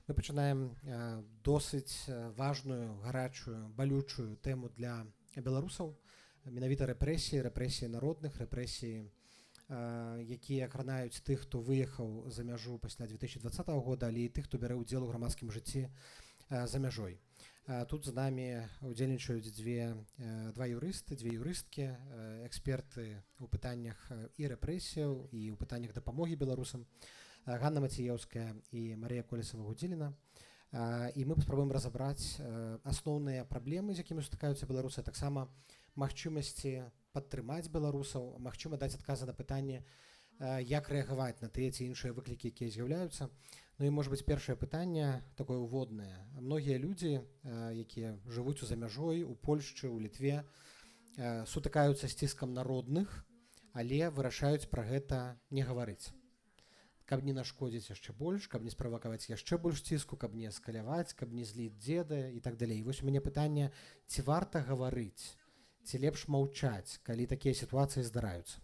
Мы пачынаем досыць важную, гарачую, балючую тэму для беларусаў, менавіта рэпрэсіі, рэпрэсіі народных, рэпрэсіі, якія акранаюць тых, хто выехаў за мяжу пасля 2020 года, але і тых, хто бярэ ўдзел у грамадскім жыцці за мяжой. Тут з намі удзельнічаюць два юрысты, дзве юрысткі, эксперты ў пытаннях і рэпрэсіяў, і ў пытаннях дапамогі беларусам. Ганна Маціеўская і Марыя Колесава-Гудзіліна. І мы паспрабуем разабраць асноўныя праблемы, з якімі сутыкаюцца беларусы, а таксама магчымасці падтрымаць беларусаў, магчыма, даць адказы на пытанне, як рэагаваць на тыя ці іншыя выклікі, якія з'яўляюцца. Ну і, может быть, першае пытанне такое уводнае. Многія людзі, якія жывуць у за мяжой, у Польшчы, у Літве, сутыкаюцца з ціскам народных, але вырашаюць пра гэта не гаварыць. Каб не нашкодзіць яшчэ больш, каб не справакаваць яшчэ больш ціску, каб не эскаляваць, каб не зліць дзеда і так далей. Вось у мяне пытанне: ці варта гаварыць, ці лепш маўчаць, калі такія сітуацыі здараюцца?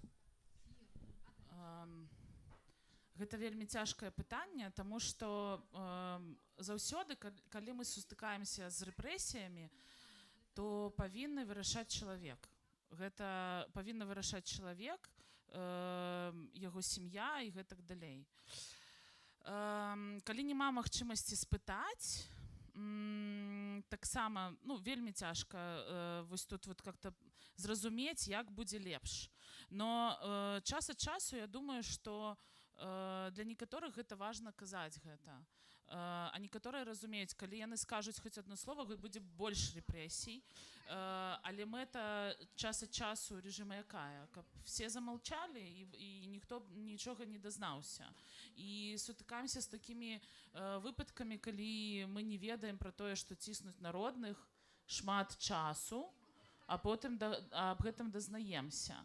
Гэта вельмі цяжкае пытанне, таму што заўсёды, калі мы сустыкаемся з рэпрэсіямі, то павінны вырашаць чалавек. Гэта павінна вырашаць чалавек, яго сям'я і гэтак далей. Калі няма магчымасці спытаць, таксама, ну, вельмі цяжка вось тут вот как-то зразумець, як будзе лепш. Но час ад часу я думаю, што для некаторых гэта важна казаць гэта. А некаторыя разумеюць, калі яны скажуць хоць одно слово, будзе больш рэпрэсій. Але мэта час ад часу рэжыма якая? Каб все замаўчалі і ніхто нічога не дазнаўся. І сутыкаемся з такімі выпадкамі, калі мы не ведаем пра тое, што ціснуць народных, шмат часу, а потым аб гэтым дазнаемся.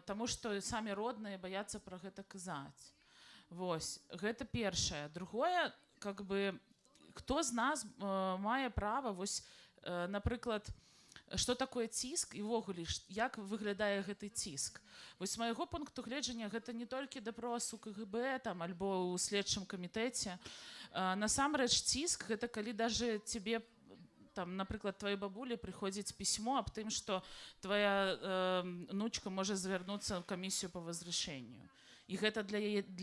Таму што самі родныя баяцца пра гэта казаць. Вось, гэта першае. Другое, как бы, хто з нас мае права, вось, напрыклад, што такое ціск і ўвогуле, як выглядае гэты ціск? Вось з майго пункту гледжання, гэта не толькі дапрос у КГБ там альбо ў следчым камітэце. Насамрэч ціск — гэта калі даже тебе там, напрыклад, твоей бабуле прыходзіць пісьмо аб тым, што твоя внучка можа звярнуцца ў камісію по возвращению. І гэта для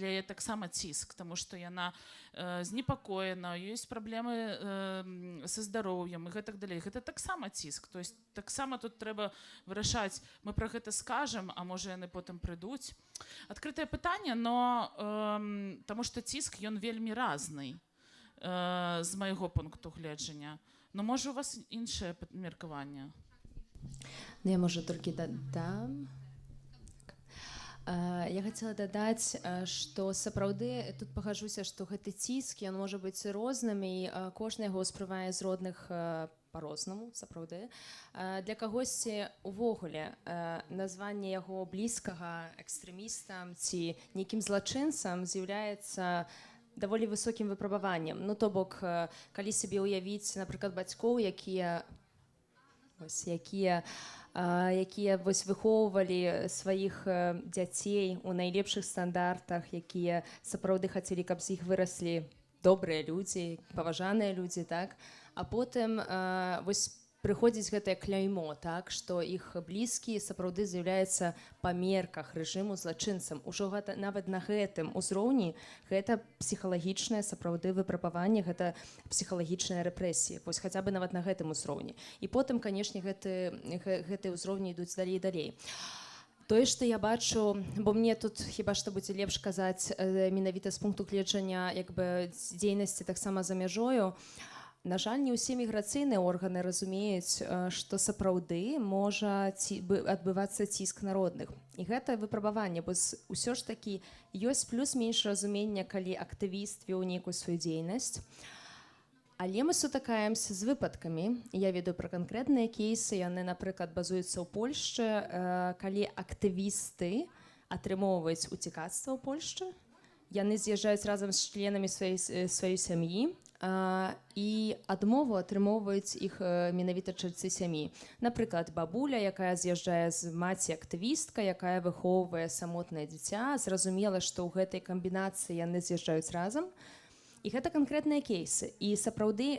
яе таксама ціск, таму што яна знепакоена, ёсць праблемы са здароўем і гэтак далей. Гэта таксама ціск. То есть таксама тут трэба вырашаць: мы пра гэта скажам, а можа, яны потым прыйдуць. Адкрытае пытанне, но таму што ціск, ён вельмі разны з майго пункту гледжання. Но, можа, у вас іншае меркаванне. Ну, я, можа, толькі дадам. Я хацела дадаць, што сапраўды тут пагажуся, што гэты ціск, ён можа быць розным, і кожны яго ўспрымае з родных по-рознаму, сапраўды. Для кагосьці увогуле названне яго блізкага экстрэмістам ці нейкім злачынцам з'яўляецца даволі высокім выпрабаваннем. Ну, то бок, калі сабе ўявіць, напрыклад, бацькоў, якія вось, якія вось выхоўвалі сваіх дзяцей у найлепшых стандартах, якія сапраўды хацелі, каб з іх выраслі добрыя людзі, паважаныя людзі, так, а потым вось прыходзіць гэтае кляймо, так, што іх блізкі сапраўды з'яўляецца па мерках рэжыму злачынцам. Ужо гэта нават на гэтым узроўні гэта псіхалагічнае сапраўды выпрабаванне, гэта псіхалагічная рэпрэсія, вось хаця бы нават на гэтым узроўні. І потым, канешне, гэты ўзроўні ідуць далей і далей. Тое, што я бачу, бо мне тут хіба што будзе лепш казаць менавіта з пункту гледжання як бы дзейнасці таксама за мяжою. На жаль, не ўсе міграцыйныя органы разумеюць, што сапраўды можа адбывацца ціск народных. І гэта выпрабаванне, бо ўсё ж такі ёсць плюс-менш разумення, калі актывіст вёў нейкую сваю дзейнасць. Але мы сутыкаемся з выпадкамі. Я ведаю пра канкрэтныя кейсы, яны, напрыклад, базуюцца ў Польшчы, калі актывісты атрымоўваюць уцікацтва ў Польшчы, яны з'язджаюць разам з членамі сваёй сям'і, і адмову атрымоўваюць іх менавіта чальцы сям'і. Напрыклад, бабуля, якая з'язджае з маці актывістка, якая выхоўвае самотнае дзіця, зразумела, што ў гэтай камбінацыі яны з'язджаюць разам. І гэта канкрэтныя кейсы. І сапраўды,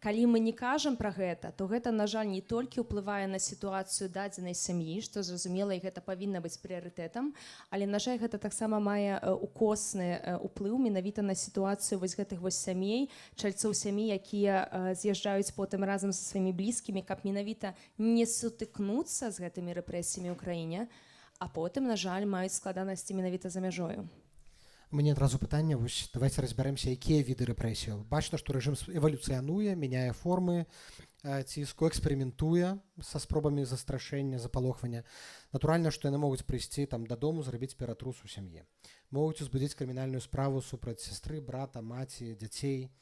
калі мы не кажам пра гэта, то гэта, на жаль, не толькі ўплывае на сітуацыю дадзенай сям'і, што зразумела, і гэта павінна быць прыярытэтам, але, на жаль, гэта таксама мае укосны уплыў менавіта на сітуацыю вось гэтых вось сямей, чальцоў сям'і, якія з'язджаюць потым разам са сваімі блізкімі, каб менавіта не сутыкнуцца з гэтымі рэпрэсіямі ў краіне, а потым, на жаль, маюць складанасці менавіта за мяжою. У мяне адразу пытанне. Вось давайте разбярэмся, якія віды рэпрэсіяў. Бачна, што рэжым эвалюцыянуе, мяняе формы ціску, эксперыментуе са спробамі застрашэння, запалохвання. Натуральна, што яны могуць прыйсці там дадому, зрабіць ператрус у сям'і, могуць узбудзіць крымінальную справу супраць сястры, брата, маці, дзяцей,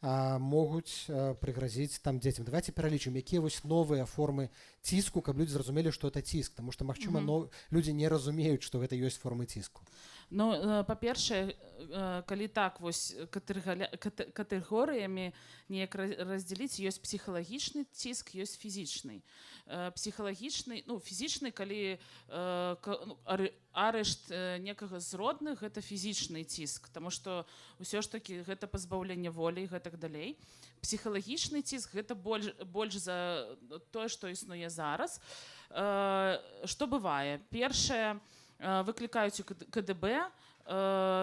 могуць прыгразіць там дзецям. Давайте пералічым, якія вось новыя формы ціску, каб людзі зразумелі, што это ціск, тому што, магчыма, но людзі не разумеюць, што гэта ёсць формы ціску. Ну, па-першае, калі так вось катэгорыямі неяк раздзяліць, ёсць псіхалагічны ціск, ёсць фізічны. Псіхалагічны, ну, фізічны, калі ну, арышт некага з родных, гэта фізічны ціск, таму што ўсё ж такі гэта пазбаўленне волі і гэтак далей. Псіхалагічны ціск — гэта больш за тое, што існуе зараз. Што бывае? Першае, выклікаюць у КДБ,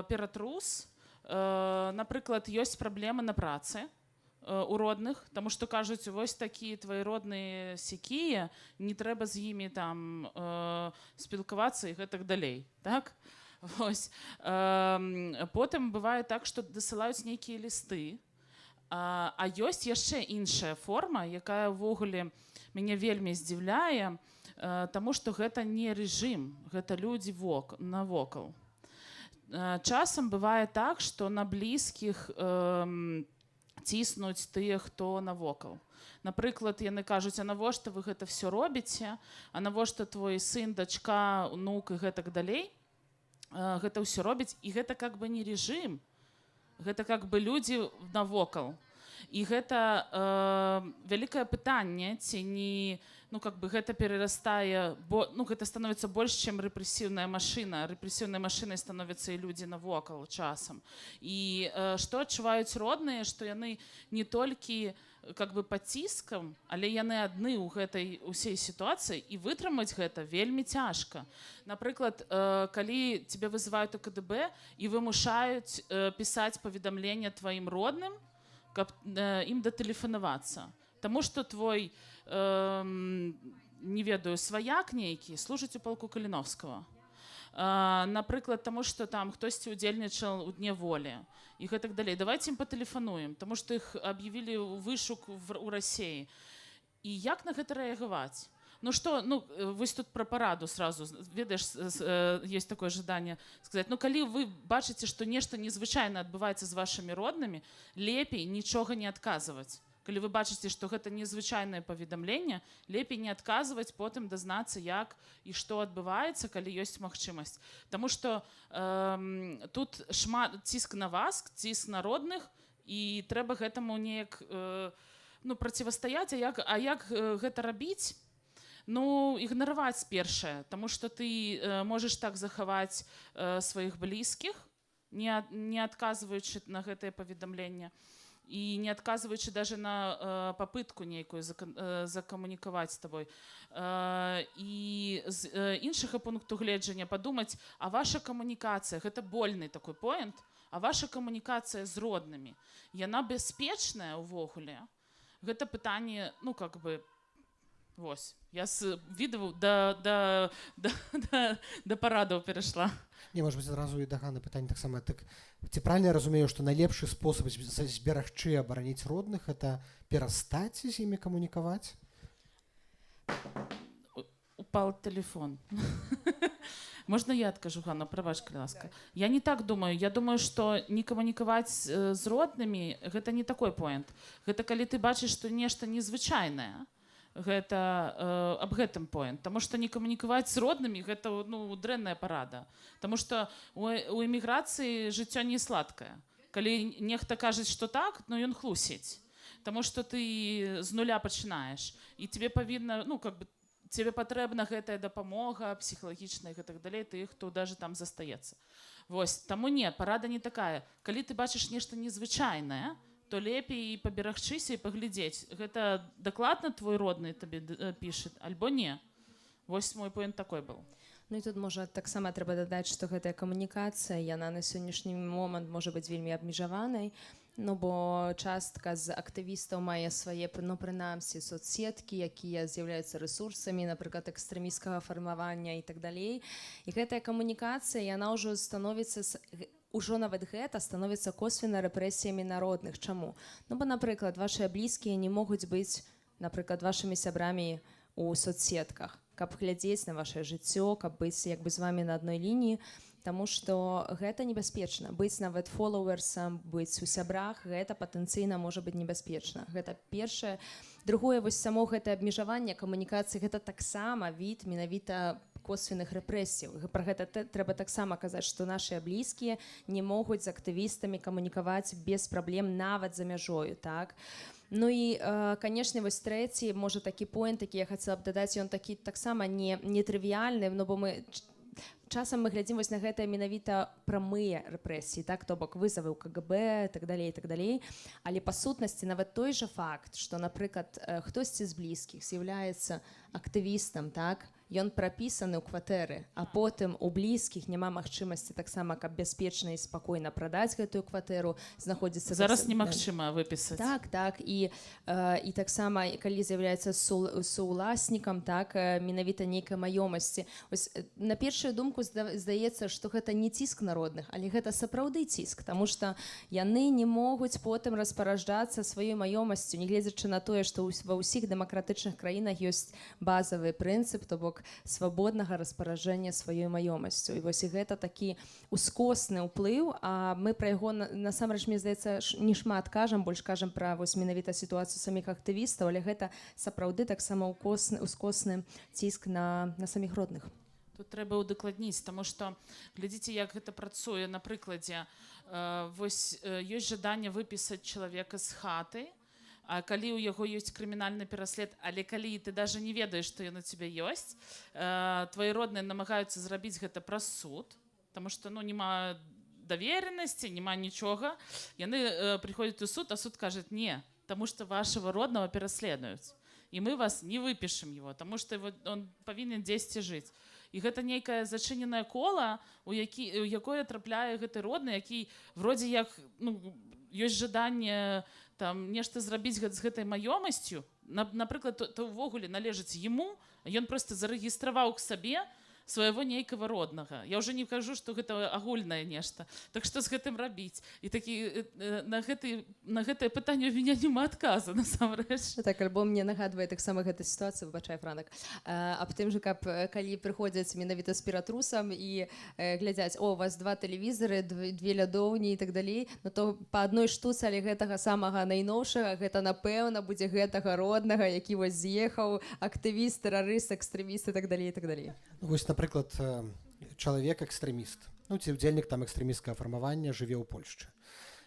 ператрус, напрыклад, ёсць праблемы на працы у родных, таму што кажуць: «Вось такія твои родныя сякія, не трэба з імі там спілкавацца» і гэтак далей. Так? Вось. Потым бывае так, што дасылаюць нейкія лісты, а ёсць яшчэ іншая форма, якая ўвогуле мяне вельмі здзіўляе, таму што гэта не рэжым, гэта людзі навокал. Часам бывае так, што на блізкіх ціснуць тыя, хто навокал. Напрыклад, яны кажуць: «А навошта вы гэта все робіце, а навошта твой сын, дачка, унук і гэтак далей гэта ўсё робіць?» І гэта как бы не рэжым, гэта как бы людзі навокал. І гэта вялікае пытанне, ці не, ну, как бы гэта перарастае, бо, ну, гэта становіцца больш, чым рэпрэсіўная машына. Рэпрэсіўнай машынай становяцца і людзі навокал часам. І што адчуваюць родныя? Што яны не толькі как бы пад ціскам, але яны адны ў гэтай усей сітуацыі, і вытрымаць гэта вельмі цяжка. Напрыклад, калі тебе вызываюць у КДБ і вымушаюць пісаць паведамленне тваім родным, каб ім датэлефанавацца. Таму што твой, не ведаю, сваяк нейкі служыць у палку Каліновского. Напрыклад, таму што там хтосьці удзельнічаў у Дне Волі і гэтак далей. Давайте ім патэлефануем, таму што іх аб'явілі ў вышук у Расеі. І як на гэта рэагаваць? Ну что, ну, вось тут пра параду сразу, ведаеш, есть такое жаданне сказать: ну, калі вы бачыце, што нешта незвычайна адбываецца з вашымі роднымі, лепей нічога не адказваць. Калі вы бачыце, што гэта незвычайнае паведамленне, лепей не адказваць, потым дазнацца, як і што адбываецца, калі ёсць магчымасць. Таму што тут шмат ціск на вас, ціск на родных, і трэба гэтаму неяк ну, процівастаяць. А як гэта рабіць? Ну, ігнараваць першае, таму што ты можаш так захаваць сваіх блізкіх, не адказваючы на гэтае паведамленне і не адказваючы даже на попытку нейкую закамунікаваць з табой. І з іншага пункту гледжання падумаць, а ваша камунікацыя, гэта больны такой поинт, а ваша камунікацыя з роднымі, яна бяспечная ўвогуле? Гэта пытанне, ну, как бы, вось. Я з відэо да парадаў перайшла. Не, может быть, адразу і да Ганны пытанне таксама. Так ці правильно я разумею, што найлепшы спосаб зберагчы, абараніць родных — это перастаць з імі камунікаваць? Упал телефон. Можна я адкажу, Ганна? Прабач, калі ласка. Я не так думаю. Я думаю, што не камунікаваць з роднымі — гэта не такой поинт. Гэта калі ты бачыш, што нешта незвычайнае. Гэта аб гэтым поинт. Таму што не камунікаваць з роднымі — гэта, ну, дрэнная парада. Таму што у эміграцыі жыццё не сладкае. Калі нехта кажа, што так, ну, ён хлусіць. Таму што ты з нуля пачынаеш і тебе павінна, ну, как бы Тебе патрэбна гэтая дапамога псіхалагічная і гэтак далей, ты, хто даже там застаецца. Вось таму не, парада не такая: калі ты бачыш нешта незвычайнае, то лепей і паберагчыся і паглядзець, гэта дакладна твой родны табе пишет альбо не. Вось мой поинт такой был. Ну і тут, можа, таксама трэба дадаць, што гэтая камунікацыя, яна на сённяшні момант можа быць вельмі абмежаванай. Ну бо частка з актывістаў мае свае, ну, прынамсі, соцсеткі, якія з'яўляюцца рэсурсамі, напрыклад, экстрэмісцкага фармавання і так далей. І гэтая камунікацыя, яна ўжо становіцца ўжо нават гэта становіцца косвенно рэпрэсіямі народных. Чаму? Ну бо, напрыклад, вашыя блізкія не могуць быць, напрыклад, вашымі сябрамі у соцсетках, каб глядзець на ваше жыццё, каб быць як бы з вами на адной лініі. Таму што гэта небяспечна быць нават фолловерсам, быць у сябрах, гэта патэнцыйна можа быць небяспечна. Гэта першае. Другое, вось само гэтае абмежаванне камунікацыі, гэта таксама від менавіта косвенных рэпрэсіяў. Пра гэта трэба таксама казаць, што нашыя блізкія не могуць з актывістамі камунікаваць без праблем нават за мяжою, так. Ну і, канешне, вось трэці, можа, такі поинт, які я хацела б дадаць, ён такі таксама не нетрывіальны, ну бо мы часам мы глядзім вось на гэтыя менавіта прамыя рэпрэсіі, так, то бок вызавы ў КГБ, так далей, так далей, але па сутнасці нават той жа факт, што, напрыклад, хтосьці з блізкіх з'яўляецца актывістам, так, ён прапісаны ў кватэры, а потым у блізкіх няма магчымасці таксама, каб бяспечна і спакойна прадаць гэтую кватэру, знаходзіцца Зараз немагчыма выпісаць. Так, і таксама, калі з'яўляецца суўласнікам, так, менавіта нейкай маёмасці. Ось на першую думку здаецца, што гэта не ціск народных, але гэта сапраўды ціск, таму што яны не могуць потым распараджацца сваёй маёмасцю, нягледзячы на тое, што ва ўсіх дэмакратычных краінах ёсць базавы прынцып, то бок свабоднага распараджэння сваёй маёмасцю. І вось і гэта такі ускосны ўплыў, а мы пра яго насамрэч, мне здаецца, не шмат кажам, больш кажам пра вось менавіта сітуацыю саміх актывістаў, але гэта сапраўды таксама ускосны ціск на саміх родных. Тут трэба ўдакладніць, таму што глядзіце, як гэта працуе на прыкладзе. Вось ёсць жаданне выпісаць чалавека з хаты, а калі ў яго ёсць крымінальны пераслед, але калі ты даже не ведаеш, што ён у цябе ёсць, твои родныя намагаюцца зрабіць гэта праз суд, таму што, ну, няма даверенасці, няма нічога. Яны прыходзяць у суд, а суд кажа: «Не, таму што вашего родного пераследуюць. І мы вас не выпішем его, таму што его, он павінен дзесьці жыць». І гэта нейкае зачыненае кола, у якое трапляе гэты родны, які вроде як, ну, ёсць жаданне там нешта зрабіць з гэтай маёмасцю, напрыклад, то ўвогуле належыць ему, а ён просто зарэгістраваў к сабе свайго нейкага роднага. Я ўжо не кажу, што гэта агульнае нешта. Так што з гэтым рабіць? І такі на гэтае пытанне у меня няма адказа насамрэч. Так, альбо мне нагадвае таксама гэта сітуацыя, выбачай, Франак, аб тым жа, каб калі прыходзяць менавіта з ператрусам і глядзяць: «О, у вас два тэлевізары, две лядоўні» і так далей, ну то па адной штуцы, але гэтага самага найноўшага, гэта, напэўна, будзе гэтага роднага, які вось з'ехаў, актывіст, тэрарыст, экстрэміст і так далей, і так далей. Ну, вось, напрыклад, чалавек экстрэміст, ну, ці удзельнік там экстрэмісцкага фармавання жыве ў Польшчы.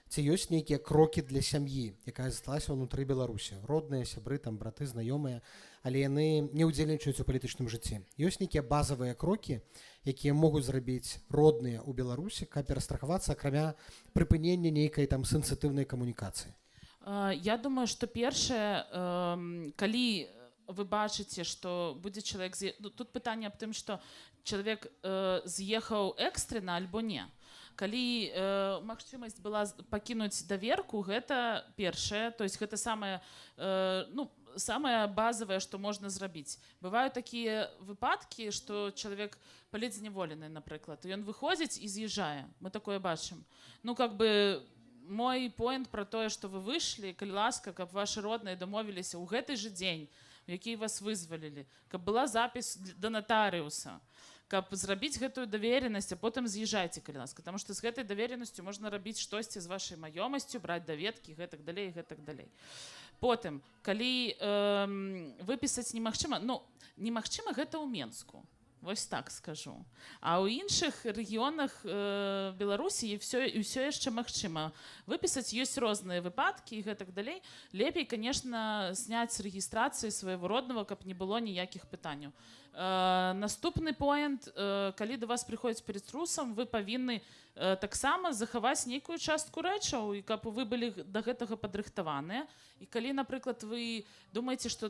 Ці ёсць нейкія крокі для сям'і, якая засталася ўнутры Беларусі? Родныя, сябры, там браты, знаёмыя, але яны не ўдзельнічаюць у палітычным жыцці. Ёсць нейкія базавыя крокі, якія могуць зрабіць родныя ў Беларусі, каб перастрахавацца, акрамя прыпынення нейкай там сенсітыўнай камунікацыі? Я думаю, што першае, калі вы бачыце, што будзе чалавек ну, тут пытанне аб тым, што чалавек з'ехаў экстрана альбо не. Калі магчымасць была пакінуць даверку, гэта першае, то есть гэта самае, ну, самае базавае, што можна зрабіць. Бываюць такія выпадкі, што чалавек палітзняволены, напрыклад, ён выходзіць і з'язджае. Мы такое бачым. Ну, как бы мой поинт про тое, што вы выйшлі, калі ласка, каб вашы родныя дамовіліся ў гэты же дзень, у які вас вызвалілі, каб была запіс да натарыуса, каб зрабіць гэтую даверенасць, а потым з'язджайце, калі ласка, потому что з гэтай даверенасцю можна рабіць штосьці з вашай маёмасцю, браць даведкі, гэтак далей, гэтак далей. Потым, калі выпісаць немагчыма, ну, немагчыма гэта ў Менску. Вось так скажу. А ў іншых рэгіёнах Беларусі і ўсё яшчэ магчыма выпісаць, ёсць розныя выпадкі і гэтак далей. Лепей, конечно, сняць з рэгістрацыі свайго роднага, каб не было ніякіх пытанняў. Наступны поінт: калі да вас прыходзіць ператрусам, вы павінны таксама захаваць нейкую частку рэчаў, і каб вы былі да гэтага падрыхтаваныя. І калі, напрыклад, вы думаеце, што,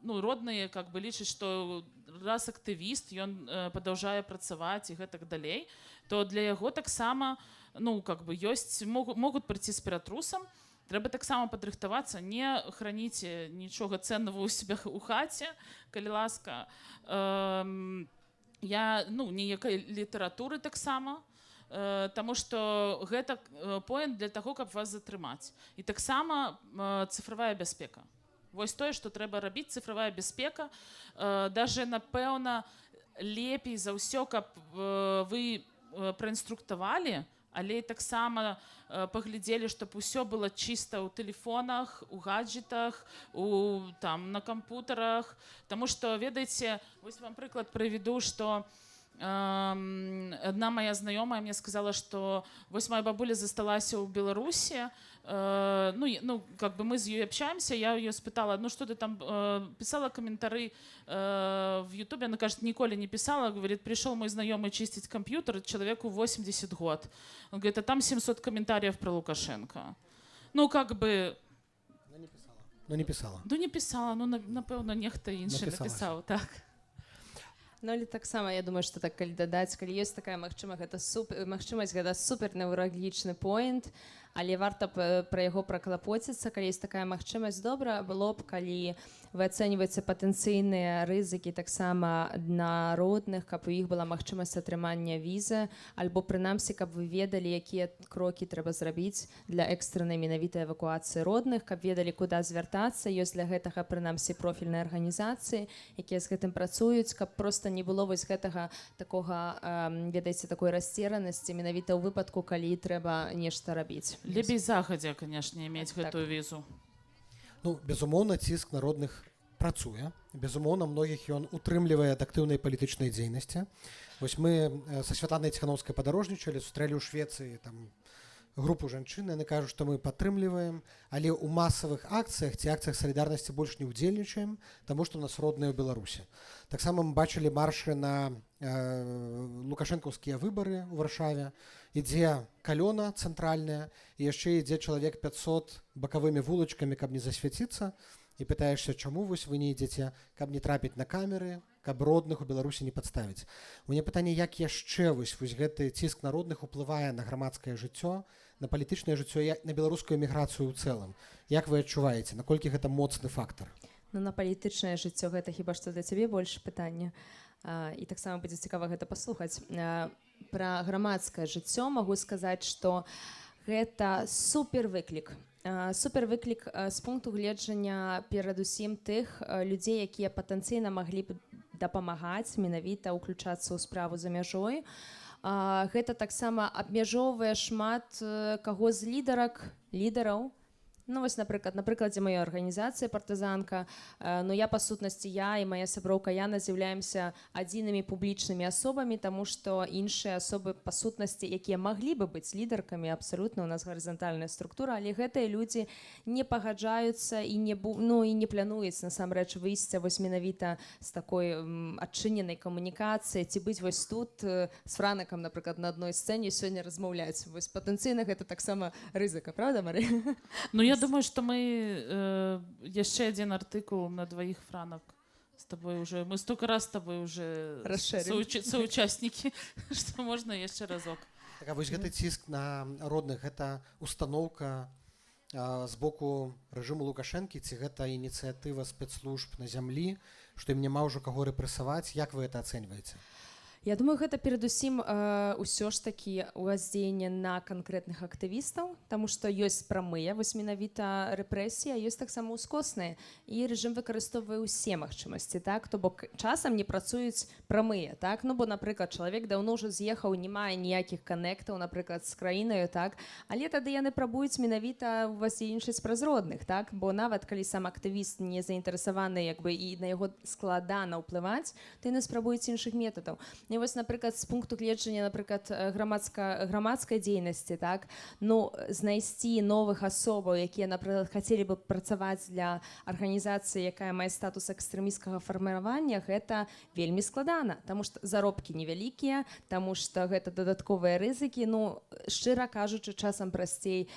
ну, родныя как бы лічаць, што раз актывіст, ён падаўжае працаваць і гэтак далей, то для яго таксама, ну, как бы ёсць, могуць прыйсці з ператрусам. Трэба таксама падрыхтавацца, не храніце нічога ценного ў себе ў хаце, калі ласка. Я, ну, ніякай літаратуры таксама, таму што гэта поінт для таго, каб вас затрымаць. І таксама цифравая бяспека. Вось тое, што трэба рабіць, цифравая бяспека. Даже, напэўна, лепей за ўсё, каб вы праінструктавалі, але і таксама паглядзелі, чтоб усё было чыста ў тэлефонах, у гаджетах, там, на кампутарах. Таму што, ведаеце, вось вам прыклад прыведу, што одна моя знаёмая мне сказала, что вось моя бабуля засталася ў Беларусі, ну, как бы мы з ёй общаемся, я ее спытала: «Ну, что ты там писала комментары в Ютубе?» Она кажет: «Ніколі не писала». Говорит: «Пришел мой знаёмый чистить компьютер, человеку 80 год. Он говорит, а там 700 комментариев про Лукашенко». Ну, как бы. Ну, не писала. Ну, не писала. Ну, не писала, ну, напэўна, нехта іншы Напісалася. напісаў, так. Ну, але таксама я думаю, што так, калі дадаць, калі ёсць такая магчыма, гэта магчымасць, гэта супер неўралагічны поінт, але варта пра яго праклапоціцца. Калі ёсць такая магчымасць, добра было б, калі вы ацэньваеце патэнцыйныя рызыкі таксама на родных, каб у іх была магчымасць атрымання візы, альбо прынамсі, каб вы ведалі, якія крокі трэба зрабіць для экстранай менавіта эвакуацыі родных, каб ведалі, куда звяртацца. Ёсць для гэтага прынамсі профільныя арганізацыі, якія з гэтым працуюць, каб просто не было вось гэтага такога, ведаеце, такой расцеранасці менавіта ў выпадку, калі трэба нешта рабіць. Лепей загадзя, конечно, иметь гэтую візу. Ну, безумоўна, ціск на родных працуе. Безумоўна, многіх ён утрымлівае ад актыўнай палітычнай дзейнасці. Вось мы са Святланай Ціхановскай падарожнічалі, сустрэлі ў Швецыі там групу жанчын, яны кажуць, што мы падтрымліваем, але ў масавых акцыях ці акцыях салідарнасці больш не ўдзельнічаем, таму што у нас родныя ў Беларусі. Таксама мы бачылі маршы на лукашэнкаўскія выбары ў Варшаве. Ідзе калёна цэнтральная, і яшчэ ідзе чалавек 500 бакавымі вулачкамі, каб не засвяціцца, і пытаешся, чаму вось вы не ідзеце? Каб не трапіць на камеры, каб родных у Беларусі не падставіць. У мяне пытанне, як яшчэ вось гэты ціск на родных уплывае на грамадскае жыццё, на палітычнае жыццё, на беларускую эміграцыю ў цэлым. Як вы адчуваеце, наколькі гэта моцны фактар? Ну, на палітычнае жыццё гэта хіба што для цябе больш пытання. І таксама будзе цікава гэта паслухаць. Пра грамадскае жыццё магу сказаць, што гэта супер выклік. Супер выклік з пункту гледжання перадусім тых людзей, якія патэнцыйна маглі б дапамагаць, менавіта ўключацца ў справу за мяжой. Гэта таксама абмяжоўвае шмат каго з лідарак, лідараў. Ну, вось, напрыклад, на прыкладзе маёй арганізацыі «Партызанка», ну, я па сутнасці, я і моя сяброўка Яна з'яўляемся адзінымі публічнымі асобамі, таму што іншыя асобы па сутнасці, якія маглі бы быць лідаркамі, абсалютна у нас гарызантальная структура, але гэтыя людзі не пагаджаюцца і не бу, ну, і не плануюць насамрэч выйсця вось менавіта з такой адчыненай камунікацыі ці быць вось тут з Франакам, напрыклад, на адной сцэне сёння размаўляць. Вось патэнцыйна гэта таксама рызыка, правда, Марыя? Ну, я думаю, что мы яшчэ адзін артыкул на двоих, Франак, с тобой уже, мы столько раз с тобой уже Расширим. Соучастники, что можно яшчэ разок. Так, а вось гэты ціск на родных, гэта установка з боку рэжыму Лукашэнкі ці гэта ініцыятыва спецслужб на зямлі, што ім няма ўжо каго рэпрэсаваць? Як вы это ацэньваеце? Я думаю, гэта перадусім ўсё ж такі ўваздзеянне на канкрэтных актывістаў, таму што ёсць прамыя вось менавіта рэпрэсіі, а ёсць таксама ускосныя, і рэжым выкарыстоўвае ўсе магчымасці, так, то бок часам не працуюць прамыя, так, ну бо, напрыклад, чалавек даўно ўжо з'ехаў, не мае ніякіх канектаў, напрыклад, з краінаю, так, але тады яны прабуюць менавіта ўваздзейнічаць праз родных, так, бо нават калі сам актывіст не заінтарэсаваны, як бы, і на яго складана ўплываць, то яны спрабуюць іншых метадаў. І вось, напрыклад, з пункту гледжання, напрыклад, грамадскай дзейнасці, так, ну, знайсці новых асобаў, якія, напрыклад, хацелі бы працаваць для арганізацыі, якая мае статус экстрэмісцкага фарміравання, гэта вельмі складана, таму што заробкі невялікія, таму што гэта дадатковыя рызыкі, ну, шчыра кажучы, часам прасцей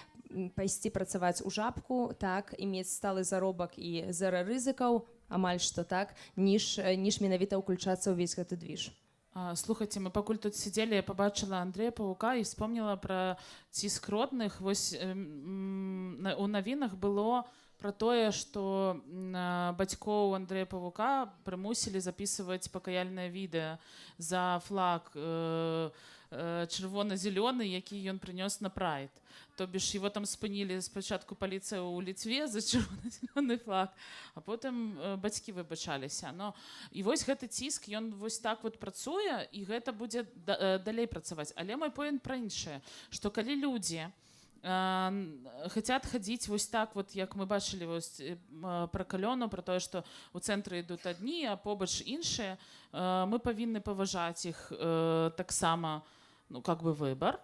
пайсці працаваць у Жабку, так, і мець сталы заробак і зера рызыкаў, амаль што так, ніж менавіта ўключацца ўвесь гэты движ. Слухайте, мы пакуль тут сидели, я побачыла Андрея Павука і вспомнила про ціск родных. Вось у навінах было про тое, што бацькоў Андрея Павука прымусілі записываць пакаяльнае відэа за флаг чырвона-зялёны, які ён прынёс на прайд. То бишь его там спынілі спачатку паліцыя ў Ліцве за чырвона-зялёны флаг, а потым бацькі выбачаліся. Но і вось гэты ціск, ён вось так вот працуе, і гэта будзе далей працаваць. Але мой поинт пра іншае, што калі людзі хотят хадзіць вось так вот, як мы бачылі вось, пра калёну, пра тое, што у цэнтры ідуць адні, а побач іншыя, мы павінны паважаць іх таксама, ну, как бы выбар.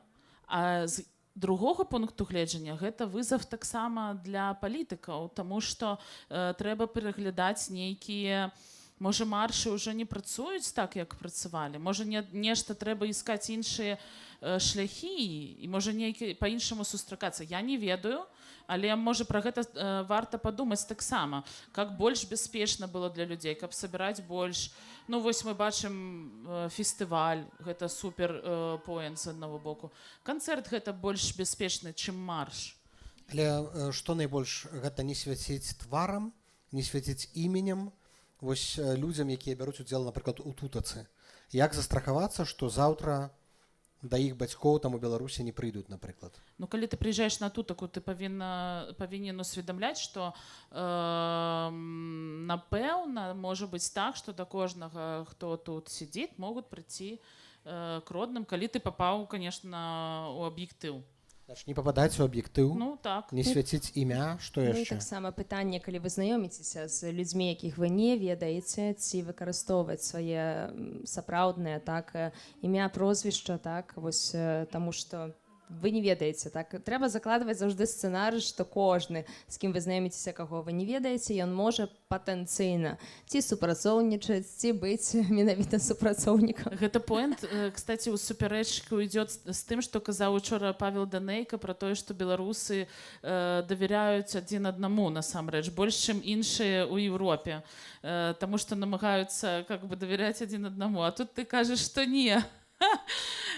А з другога пункту гледжання гэта вызов таксама для палітыкаў, таму што трэба пераглядаць нейкія, можа, маршы ўжо не працуюць так, як працавалі, можа, не, нешта трэба искать іншыя шляхі і, можа, нейкі па-іншаму сустракацца. Я не ведаю, але, можа, пра гэта варта падумаць таксама, как больш бяспечна было для людзей, каб сабіраць больш. Ну вось мы бачым фестываль, гэта супер поинт з аднаго боку. Канцэрт гэта больш бяспечны, чым марш. Але што найбольш гэта не свяціць тварам, не свяціць іменем вось людзям, якія бяруць удзел, напрыклад, у тутацы. Як застрахавацца, што заўтра да іх бацькоў там у Беларусі не прыйдуць, напрыклад? Ну, калі ты прыязджаеш на тутаку, ты павінен усведамляць, што напэўна, можа быць так, што да кожнага, хто тут сидзіць, могуць прыйці к родным, калі ты папаў, конечно, у аб'ектыў. Значит, не пападаць у аб'ектыў, Ну так. не свяціць імя, што Ну, і яшчэ? таксама пытанне, калі вы знаёміцеся з людзьмі, якіх вы не ведаеце, ці выкарыстоўваць свае сапраўдныя, так, імя, прозвішча, так, вось, таму што вы не ведаеце, так, трэба закладваць заўжды сцэнары, што кожны, з кім вы знаёміцеся, каго вы не ведаеце, ён можа патэнцыйна ці супрацоўнічаць, ці быць менавіта супрацоўнікам. Гэта поинт, кстати, у супярэчку идет з тым, што казаў учора Павел Данейка про тое, што беларусы давяряюць адзін аднаму насамрэч больш, чым іншыя ў Еўропе, таму што намагаюцца как бы давяряць адзін аднаму, а тут ты кажаш, што не.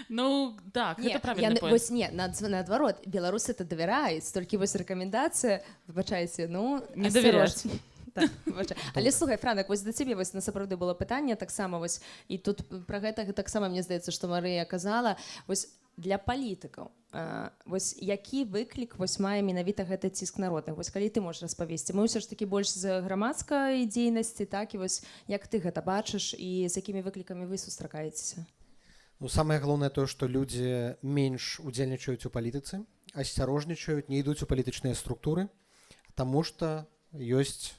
Ну так, Не, гэта правильны я, поинт. вось не, наадварот, беларусы это давяраюць, толькі вось рэкамендацыя, выбачайце, ну, Не давяряць. асцярожна. Так, выбачай. Але слухай, Франак, вось да цябе вось насапраўды было пытанне таксама вось, і тут пра гэта таксама, мне здаецца, што Марыя казала, вось для палітыкаў, вось які выклік вось мае менавіта гэты ціск народных, вось калі ты можаш распавесці, мы ўсё ж такі больш з грамадскай дзейнасці, так, і вось як ты гэта бачыш і з якімі выклікамі вы сустракаецеся? Ну, самае галоўнае тое, што людзі менш удзельнічаюць у палітыцы, асцярожнічаюць, не ідуць у палітычныя структуры, таму што ёсць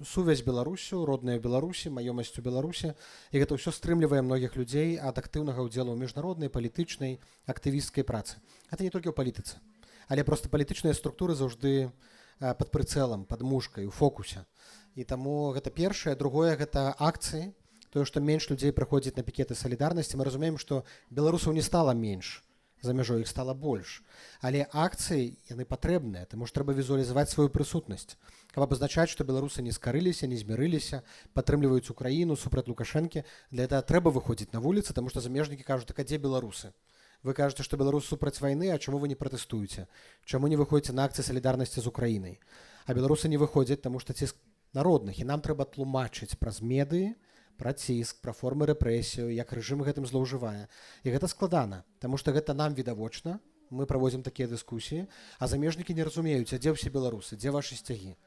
сувязь Беларусю, родная Беларусі, маёмасць у Беларусі, і гэта ўсё стрымлівае многіх людзей ад актыўнага ўдзелу ў міжнароднай палітычнай актывісцкай працы. Гэта не толькі ў палітыцы, але проста палітычныя структуры заўжды пад прыцэлам, пад мушкай, у фокусе. І таму гэта першае, другое гэта акцыі, тое, што менш людзей прыходзіць на пікеты салідарнасці. Мы разумеем, што беларусаў не стала менш за мяжой, іх стала больш. Але акцыі яны патрэбныя, таму што трэба візуалізаваць сваю прысутнасць, каб абазначаць, што беларусы не скарыліся, не змірыліся, падтрымліваюць Украіну супраць Лукашэнкі. Для этого трэба выходзіць на вуліцы, таму што замежнікі кажуць: так а дзе беларусы? Вы кажаце, што беларусы супраць вайны, а чаму вы не пратэстуеце? Чаму не выходзіце на акцыі салідарнасці з Украінай? А беларусы не выходзяць, таму што ціск народных, і нам трэба тлумачыць праз медыі, Пра ціск, пра формы рэпрэсію, як рэжым гэтым злоўжывае. І гэта складана, таму што гэта нам відавочна, мы праводзім такія дыскусіі, а замежнікі не разумеюць, а дзе ўсе беларусы, дзе вашы сцягі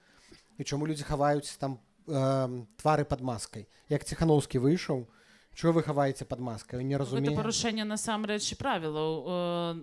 і чаму людзі хаваюць там твары под маскай. Як Ціхановскі выйшаў: «Чого вы хаваеце под маскай?» Не Ну, разумею. Гэта парушэнне насамрэч правілаў,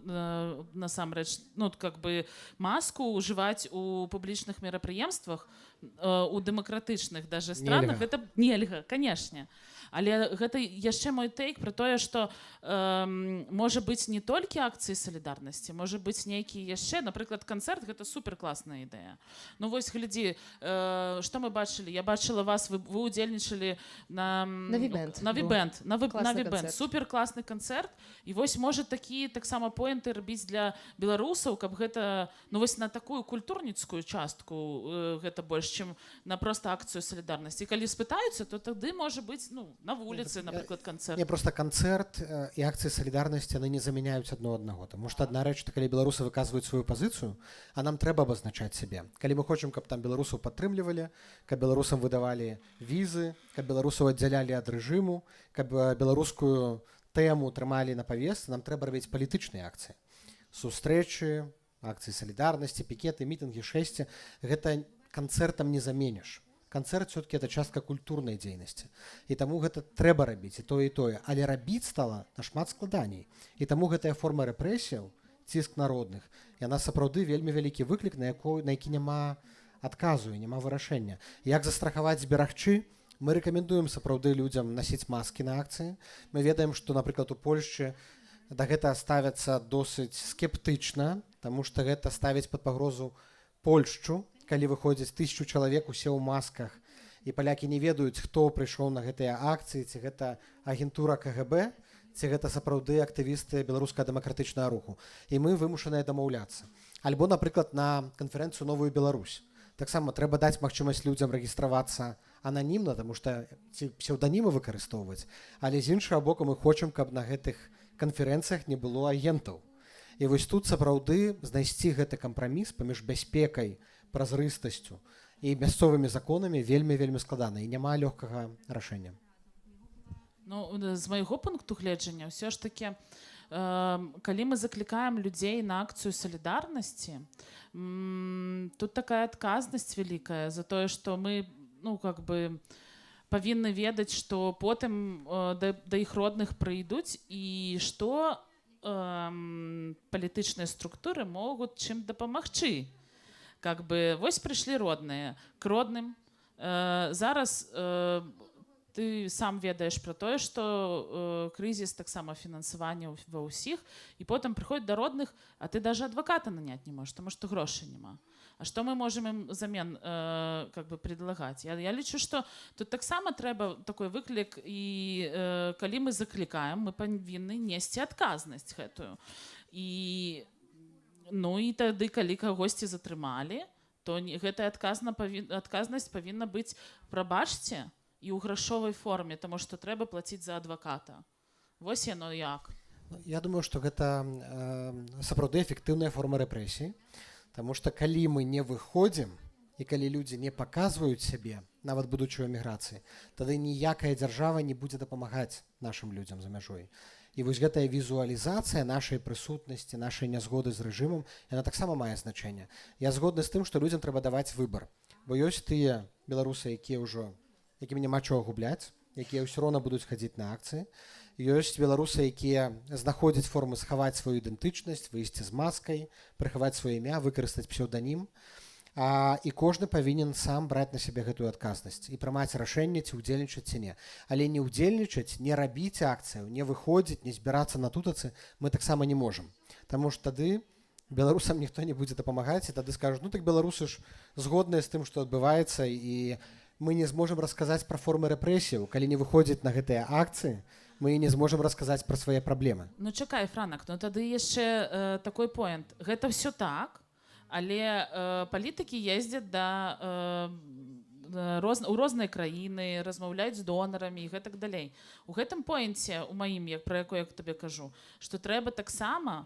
насамрэч, ну, как бы маску ўжываць у публічных мерапрыемствах у дэмакратычных даже странах Нельга. Гэта нельга, канешне. Але гэта яшчэ мой тэйк про тое, что можа быць, не толькі акцыі салідарнасці, можа быць, нейкі яшчэ, напрыклад, канцэрт. Гэта супер класная ідэя. Ну вось глядзі, что мы бачылі, я бачыла вас, вы удзельнічалі на На Вібэнд на быў. Вібэнд, на Класны Вібэнд. канцэрт. Супер класны канцэрт. І вось, можа, такі таксама поінты рабіць для беларусаў, каб гэта, ну вось, на такую культурніцкую частку гэта больш, чым на просто акцыю салідарнасці. Калі спытаюцца, то тады, можа быць, ну, на вуліцы, напрыклад, канцэрт. Не, просто канцэрт і акцыі салідарнасці, яны не замяняюць адно аднаго, тому что адна рэч, калі беларусы выказваюць сваю пазіцыю, а нам трэба абазначаць сябе. Калі мы хочам, каб там беларусаў падтрымлівалі, каб беларусам выдавалі візы, каб беларусаў аддзялялі ад рэжыму, каб беларускую тэму трымалі на павестцы, нам трэба рабіць палітычныя акцыі, сустрэчы, акцыі салідарнасці, пікеты, мітынгі, шэсці. Гэта канцэртам не заменіш. Канцэрт все-таки это частка культурнай дзейнасці, і таму гэта трэба рабіць і тое, і тое, але рабіць стала нашмат складаней. І таму гэтая форма рэпрэсіяў, ціск народных, яна сапраўды вельмі вялікі выклік, на які няма адказу і няма вырашэння. Як застрахаваць, зберагчы? Мы рэкамендуем сапраўды людзям насіць маскі на акцыі. Мы ведаем, што, напрыклад, у Польшчы да гэта ставяцца досыць скептычна, таму што гэта ставіць пад пагрозу Польшчу, калі выходзіць 1000 чалавек усе ў масках, і палякі не ведаюць, хто прыйшоў на гэтыя акцыі, ці гэта агентура КГБ, ці гэта сапраўды актывісты Беларускага дэмакратычнага руху. І мы вымушаныя дамаўляцца. Альбо, напрыклад, на канферэнцыю «Новую Беларусь» таксама трэба даць магчымасць людзям рэгістравацца ананімна, таму што ці псеўданімы выкарыстоўваць, але з іншага боку мы хочам, каб на гэтых канферэнцыях не было агентаў. І вось тут сапраўды знайсці гэты кампраміс паміж бяспекай, празрыстасцю і мясцовымі законамі вельмі, вельмі складана, і няма лёгкага рашэння. Ну, з майго пункту гледжання, ўсё ж таки, калі мы заклікаем людзей на акцыю салідарнасці, тут такая адказнасць вялікая за тое, што мы, ну, как бы павінны ведаць, што потым да іх родных прыйдуць і што палітычныя структуры могуць чым дапамагчы. Как бы вось прыйшлі родныя к родным, зараз ты сам ведаеш пра тое, што крызіс таксама фінансавання ва ўсіх, і потым прыходзь да родных, а ты даже адваката наняць не можаш, таму што грошай няма. А што мы можем ім замен как бы предлагаць? Я лічу, што тут таксама трэба такой выклік, і калі мы заклікаем, мы павінны несці адказнасць гэтую. І ну і тады, калі кагосьці затрымалі, то гэтая адказнасць павінна быць, прабачце, і ў грашовай форме, таму што трэба плаціць за адваката. Вось яно як. Ну, я думаю, што гэта сапраўды эфектыўная форма рэпрэсіі. Таму што калі мы не выходзім і калі людзі не паказваюць сябе, нават будучы ў эміграцыі, тады ніякая дзяржава не будзе дапамагаць нашым людзям за мяжой. І вось гэтая візуалізацыя нашай прысутнасці, нашай нязгоды з рэжымам, яна таксама мае значэнне. Я згодны з тым, што людзям трэба даваць выбар. Бо ёсць тыя беларусы, якія ўжо, якім няма чого губляць, якія ўсё роўна будуць хадзіць на акцыі. Ёсць беларусы, якія знаходзяць формы схаваць сваю ідэнтычнасць, выйсці з маскай, прыхаваць сваё імя, выкарыстаць псеўданім. І кожны павінен сам браць на сябе гэтую адказнасць і прымаць рашэнне, ці ўдзельнічаць, ці не. Але не ўдзельнічаць, не рабіць акцыю, не выходзіць, не збірацца на тутацы мы таксама не можам. Таму што тады беларусам ніхто не будзе дапамагаць, і тады скажуць: «Ну так беларусы ж згодныя з тым, што адбываецца», і мы не зможам расказаць пра формы рэпрэсіяў. Калі не выходзіць на гэтыя акцыі, мы не зможам расказаць пра свае праблемы. Ну чакай, Франак, ну тады яшчэ такой поінт. Гэта ўсё так, але палітыкі ездзяць да у розныя краіны, размаўляюць з донарамі і гэтак далей. У гэтым поінце у маім, як пра якое я табе кажу, што трэба таксама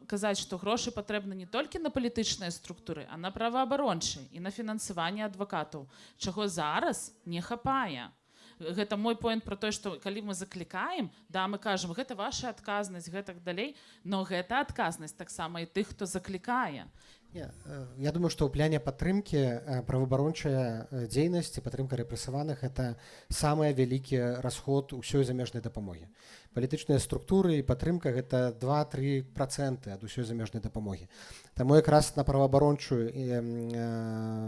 казаць, што грошы патрэбны не толькі на палітычныя структуры, а на праваабарончы і на фінансаванне адвакатаў, чаго зараз не хапае. Гэта мой поинт про тое, што калі мы заклікаем, да, мы кажам, гэта ваша адказнасць, гэтак далей, но гэта адказнасць таксама і тых, хто заклікае. Я думаю, што ў пляне падтрымкі праваабарончая дзейнасць і падтрымка рэпрэсаваных — это самы вялікі расход усёй замежнай дапамогі. Палітычныя структуры і падтрымка — гэта 2-3% ад усёй замежнай дапамогі. Таму якраз на праваабарончую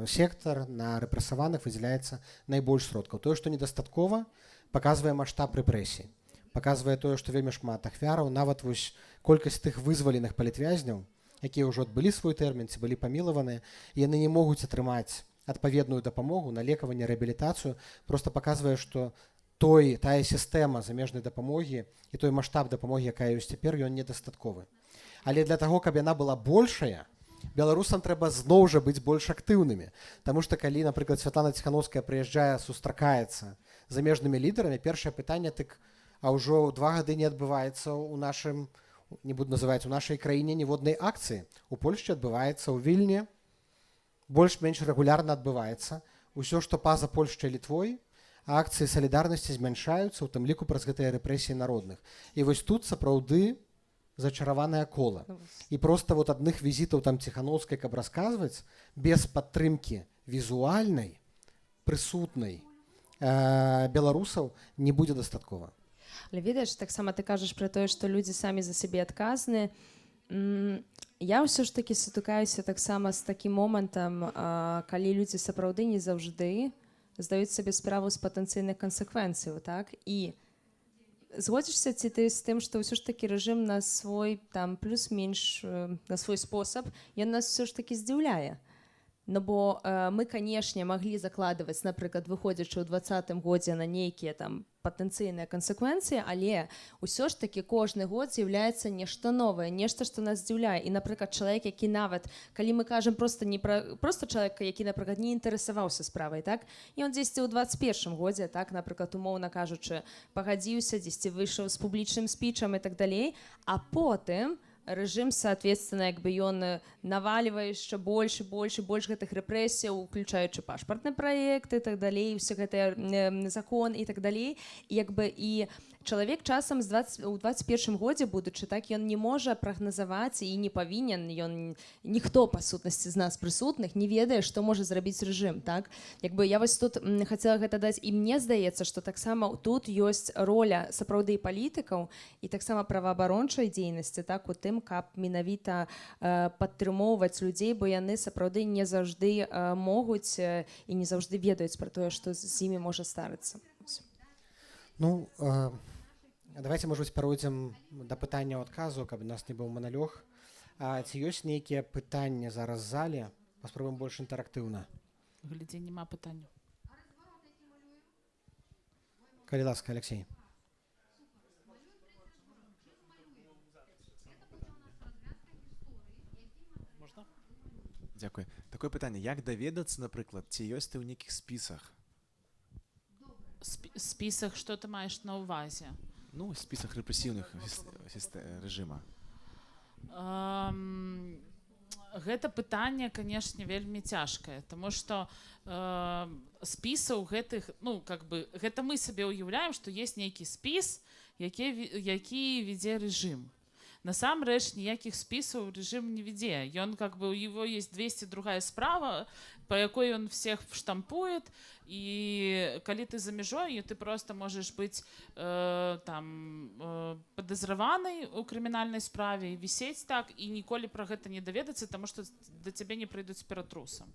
сектар, на рэпрэсаваных выдзяляецца найбольш сродкаў. Тое, што недастаткова, паказвае маштаб рэпрэсій. Паказвае тое, што вельмі шмат ахвяраў, нават вось колькасць тых вызваленых палітвязняў, якія ўжо адбылі свой тэрмін ці былі памілаваныя, яны не могуць атрымаць адпаведную дапамогу на лекаванне, рэабілітацыю, просто паказвае, што тая сістэма замежнай дапамогі і той маштаб дапамогі, якая ёсць цяпер, ён недастатковы. Але для таго, каб яна была большая, беларусам трэба зноў жа быць больш актыўнымі. Таму што калі, напрыклад, Святлана Ціханоўская прыязджае, сустракаецца з замежнымі лідарамі, першае пытанне: «Тык а ўжо 2 гады не адбываецца ў нашым, не буду называць, у нашай краіне ніводнай акцыі». У Польшчы адбываецца, ў Вільні больш-менш рэгулярна адбываецца. Усё, што па-за Польшчай, Літвой, акцыі салідарнасці змяншаюцца, у тым ліку праз гэтыя рэпрэсіі народных. І вось тут сапраўды зачараванае кола. І просто вот адных візітаў там Ціханоўскай, каб расказваць, без падтрымкі візуальнай, прысутнай беларусаў, не будзе дастаткова. Але ведаеш, таксама ты кажаш пра тое, што людзі самі за сябе адказны. Я ўсё ж такі сутыкаюся таксама з такім момантам, калі людзі сапраўды не заўжды здаюць сабе справу з патэнцыйных кансеквенцыяў, так? І згодзішся ці ты з тым, што ўсё ж такі рэжым на свой там плюс-менш на свой спосаб ён нас ўсё ж такі здзіўляе? Ну бо мы, канешне, маглі закладваць, напрыклад, выходзячы ў 20-м годзе, на нейкія там патэнцыйныя кансеквенцыі, але ўсё ж такі кожны год з'яўляецца нешта новае, нешта, што нас здзіўляе. І, напрыклад, чалавек, які, нават калі мы кажам просто не пра просто чалавека, які, напрыклад, не інтарэсаваўся справай, так, і он дзесьці ў 21 годзе, так, напрыклад, умоўна кажучы, пагадзіўся, дзесьці выйшаў з публічным спічам і так далей, а потым рэжым, соответственно, як бы ён наваливае яшчэ больш і больш і больш гэтых рэпрэсіяў, уключаючы пашпартны праект і так далей, все гэтыя закон і так далей, і як бы і чалавек часам з 20 у 21 годзе будучы, так, ён не можа прагназаваць і не павінен ён, ніхто па сутнасці з нас прысутных не ведае, што можа зрабіць рэжым, так. Як бы я вось тут хацела гэта даць, і мне здаецца, што таксама тут ёсць роля сапраўды і палітыкаў, і таксама праваабарончай дзейнасці, так, у тым, каб менавіта падтрымоўваць людзей, бо яны сапраўды не заўжды могуць і не заўжды ведаюць пра тое, што з імі можа старыцца. Вось. Ну, давайте, может быть, пяройдзем да пытання адказу, каб у нас не быў маналёг. Ці ёсць нейкія пытанні зараз з зале? Паспробуем больш інтэрактыўна. Глядзі, няма пытанняў. Калі ласка, Алексей. Можна? Дзякуй. Такое пытанне: як даведацца, напрыклад, ці ёсць ты ў нейкіх спісах? Спісах, што ты маеш на ўвазе? Ну, спісах рэпрэсіўных рэжыма. Гэта пытанне, канешне, вельмі цяжкае, таму што спісаў гэтых, ну, как бы гэта мы сабе ўяўляем, што есть нейкі спіс, які вядзе рэжым. Насамрэч ніякіх спісаў рэжым не вядзе. Ён как бы, у его есть 202 справа, по якой ён всех штампует, і калі ты за мяжой, ты просто можаш быць там падазраваны у крымінальнай справе і вісець так і ніколі пра гэта не даведацца, таму што да цябе не прыйдуць ператрусам.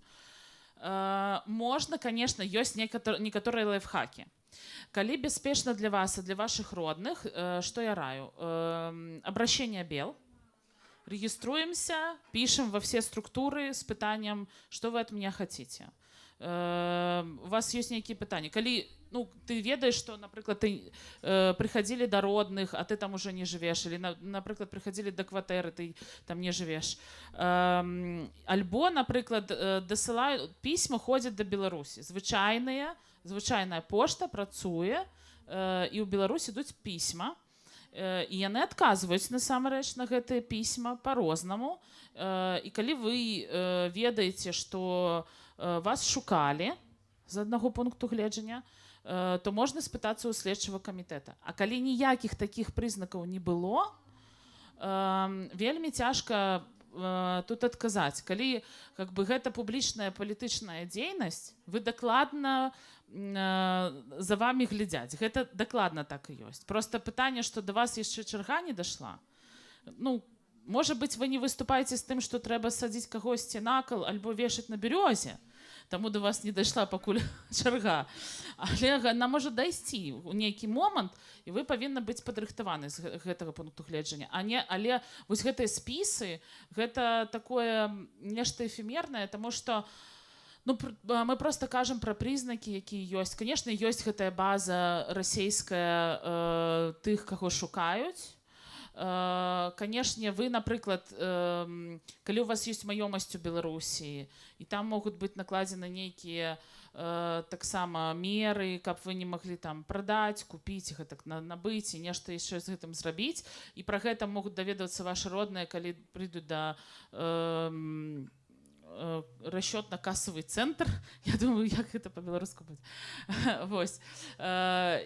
Можна, конечно, ёсць некаторыя лайфхакі. Калі бяспечна для вас і для ваших родных, што я раю? Обращение БЕЛ. Региструемся, пишем во все структуры с пытаннем, что вы от меня хотите. У вас ёсць нейкія пытанні. Калі, ну, ты ведаеш, што, напрыклад, ты прыхадзілі да родных, а ты там уже не жывеш, или, напрыклад, прыхадзілі да кватэры, ты там не жывеш. Альбо, напрыклад, дасылаюць пісьма, ходзяць да Беларусі. Звычайная пошта працуе, і ў Беларусь ідуць пісьма. І яны адказваюць насамрэч на гэтыя пісьма по-рознаму. І калі вы ведаеце, што вас шукалі з аднаго пункту гледжання, то можна спытацца ў следчага камітэта. А калі ніякіх такіх прызнакаў не было, вельмі цяжка тут адказаць. Калі как бы гэта публічная палітычная дзейнасць, вы дакладна, за вами глядзяць. Гэта дакладна так і ёсць. Просто пытанне, што да вас яшчэ чарга не дайшла. Ну, можа быць, вы не выступаеце з тым, што трэба садзіць кагосьці на кал альбо вешаць на бярёзе, таму до вас не дайшла пакуль чарга. Але она можа дайсці ў нейкі момант, і вы павінны быць падрыхтаваны з гэтага пункту гледжання. А не, але вось гэтыя спісы, гэта такое нешта эфемернае, таму што, ну, мы просто кажам пра прызнакі, якія ёсць. Конечно, ёсць гэтая база расійская тых, каго шукаюць. Канешне, вы, напрыклад, калі у вас ёсць маёмасць у Беларусі, і там могуць быць накладзены нейкія таксама меры, каб вы не маглі там прадаць, купіць, гэтак набыць і нешта яшчэ з гэтым зрабіць. І пра гэта могуць даведавацца вашы родныя, калі прыйдуць да расчетно-кассовый центр. Я думаю, як гэта по-беларуску будзе. Вось.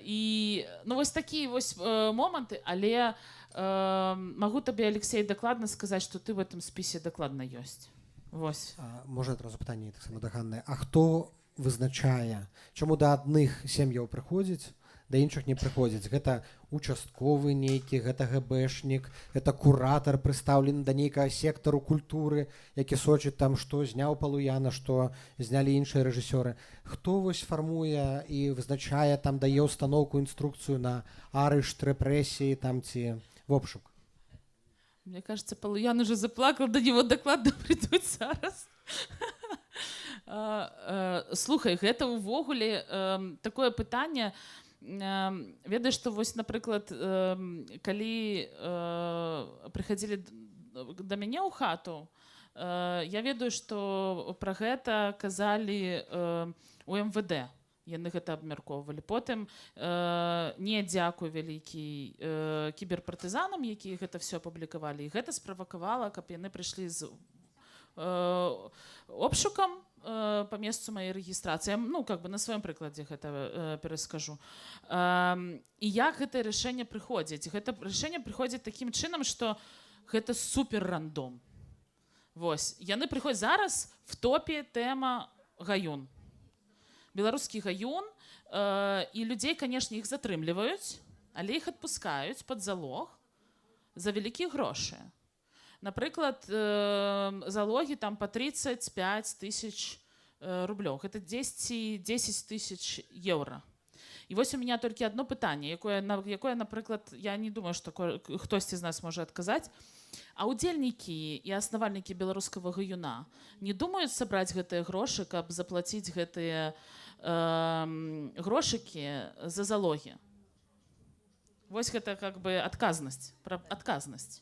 І ну, вось такія вось моманты, але магу табе, Алексей, дакладна сказаць, што ты в этом спісе дакладна ёсць. Вось. Можа, адразу пытанне таксама да Ганны. А хто вызначае, чаму да адных сем'яў прыходзіць, да іншых не прыходзіць? Гэта участковы нейкі, гэта гэбэшнік, гэта куратар, прыстаўлены да нейкага сектару культуры, які сочыць там, што зняў Палуяна, што знялі іншыя рэжысёры? Хто вось фармуе і вызначае там, дае установку, інструкцыю на арышт, рэпрэсіі там ці вобшук? Мне кажется, Полуян уже заплакал, до него дакладна прыйдуць зараз. Слухай, гэта ўвогуле такое пытанне. Ведаеш, што вось, напрыклад, калі прыхадзілі да мяне ў хату, я ведаю, што пра гэта казалі у МВД. Яны гэта абмяркоўвалі. Потым не дзякуй вялікі кіберпартызанам, якія гэта все апублікавалі. І гэта справакавала, каб яны прыйшлі з обшукам па месцу маёй рэгістрацыі. Я, ну, как бы на сваём прыкладзе гэта пераскажу. І як гэта рашэнне прыходзіць? Гэта рашэнне прыходзіць такім чынам, што гэта супер рандом. Вось. Яны прыходзяць, зараз в топе тэма Гаюн. Беларускі Гаюн, і людзей, канешне, іх затрымліваюць, але іх адпускаюць пад залог за вялікія грошы. Напрыклад, залогі там по 35 тысяч рублёў. Гэта 10, 10 тысяч еўра. І вось у меня толькі одно пытанне, якое, на якое, напрыклад, я не думаю, што хтосьці з нас можа адказаць. А удзельнікі і аснавальнікі беларускага Гаюна не думаюць сабраць гэтыя грошы, каб заплаціць гэтыя грошыкі за залогі? Вось гэта как бы адказнасць, пра адказнасць.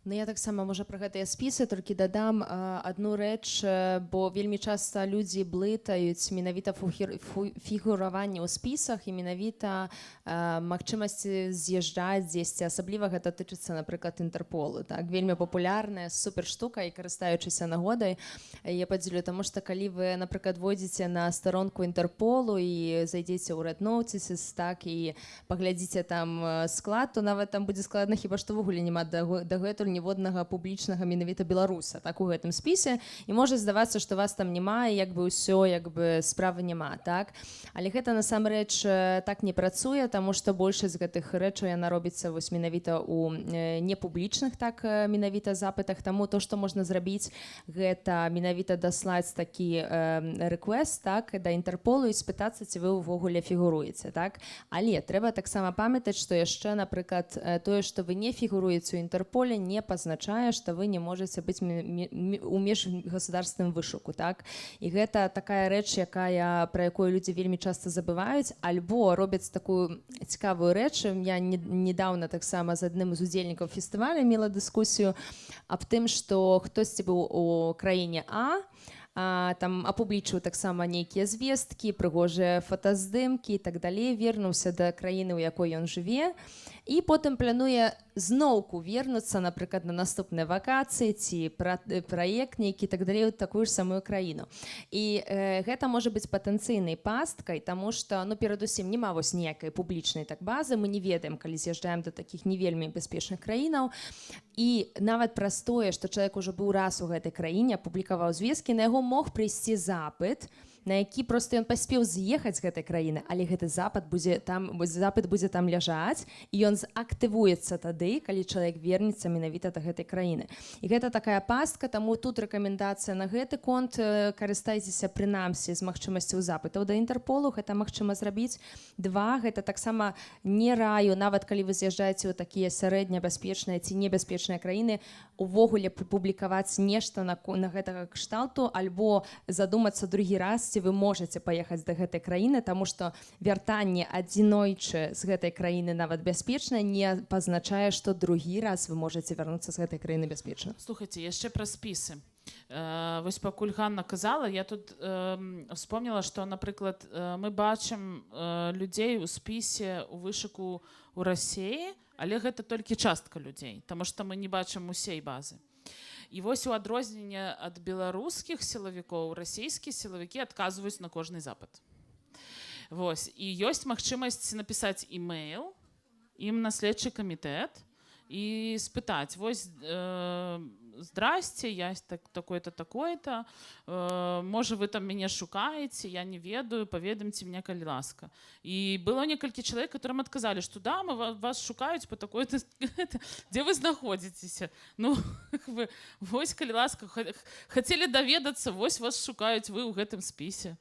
Ну, я таксама, можа, пра гэтыя спісы толькі дадам адну рэч, бо вельмі часта людзі блытаюць менавіта фігураванне ў спісах і менавіта магчымасці з'язджаць дзесьці. Асабліва гэта тычыцца, напрыклад, Інтэрполу. Так, вельмі папулярная супер штука, і, карыстаючыся нагодай, я падзелю, таму што калі вы, напрыклад, войдзеце на старонку Інтэрполу і зайдзеце ў Red Notices, так, і паглядзіце там склад, то нават там будзе складна, хіба што ўвогуле няма дагэтуль ніводнага публічнага менавіта беларуса, так, у гэтым спісе, і можа здавацца, што вас там няма і як бы ўсё, як бы справы няма, так. Але гэта насамрэч так не працуе, таму што большасць гэтых рэчаў яна робіцца вось менавіта у непублічных, так, менавіта запытах. Таму то, што можна зрабіць, гэта менавіта даслаць такі рэквест, так, да Інтэрполу і спытацца, ці вы ўвогуле фігуруеце, так. Але трэба таксама памятаць, што яшчэ, напрыклад, тое, што вы не фігуруеце ў Інтэрполе, не пазначае, што вы не можаце быць у межгосударственным вышуку, так. І гэта такая рэч, якая пра якую людзі вельмі часта забываюць альбо робяць такую цікавую рэч. Я недавно таксама з адным з удзельнікаў фестываля мела дыскусію аб тым, што хтосьці быў у краіне А, там апублічыў таксама нейкія звесткі, прыгожыя фотаздымкі і так далей, вернуўся да краіны, у якой ён жыве, і І потым плануе зноўку вернуцца, напрыклад, на наступныя вакацыі ці праект нейкі, так далей, у такую ж самую краіну. І гэта можа быць патэнцыйнай пасткай, таму што, ну, перадусім няма вось ніякай публічнай так базы, мы не ведаем, калі з'язджаем да такіх не вельмі бяспечных краінаў. І нават праз тое, што чалавек ужо быў раз у гэтай краіне, апублікаваў звесткі, на яго мог прыйсці запыт, на які просто ён паспеў з'ехаць з гэтай краіны, але гэты запад будзе там, запыт будзе там ляжаць, і ён актывуецца тады, калі чалавек вернецца менавіта да гэтай краіны. І гэта такая пастка, таму тут рэкамендацыя на гэты конт: карыстайцеся прынамсі з магчымасцю запытаў да Інтэрполу, гэта магчыма зрабіць. Два, гэта таксама не раю, нават калі вы з'язджаеце ў такія сярэднебяспечныя ці небяспечныя краіны, увогуле публікаваць нешта на гэтага кшталту альбо задумацца другі раз, ці вы можаце паехаць да гэтай краіны, таму што вяртанне адзінойчы з гэтай краіны, нават бяспечна, не пазначае, што другі раз вы можаце вярнуцца з гэтай краіны бяспечна. Слухайте, яшчэ пра спісы. Вось пакуль Ганна казала, я тут вспомнила, што, напрыклад, мы бачым людзей у спісе у вышуку у Расеі, але гэта толькі частка людзей, таму што мы не бачым усей базы. І вось у адрозненне ад беларускіх сілавікоў расійскія сілавікі адказваюць на кожны запыт. Вось, і ёсць магчымасць напісаць имейл ім на следчы камітэт і спытаць: вось, здрасте, я так, такой-то, такой-то, можа, вы там мяне шукаеце, я не ведаю, паведамце мне, калі ласка. І было некалькі чалавек, которым адказалі, што да, мы вас шукаюць по такой-то, дзе вы знаходзіцеся. Ну, вы, вось, калі ласка, хацелі даведацца, вось вас шукаюць, вы ў гэтым спісе.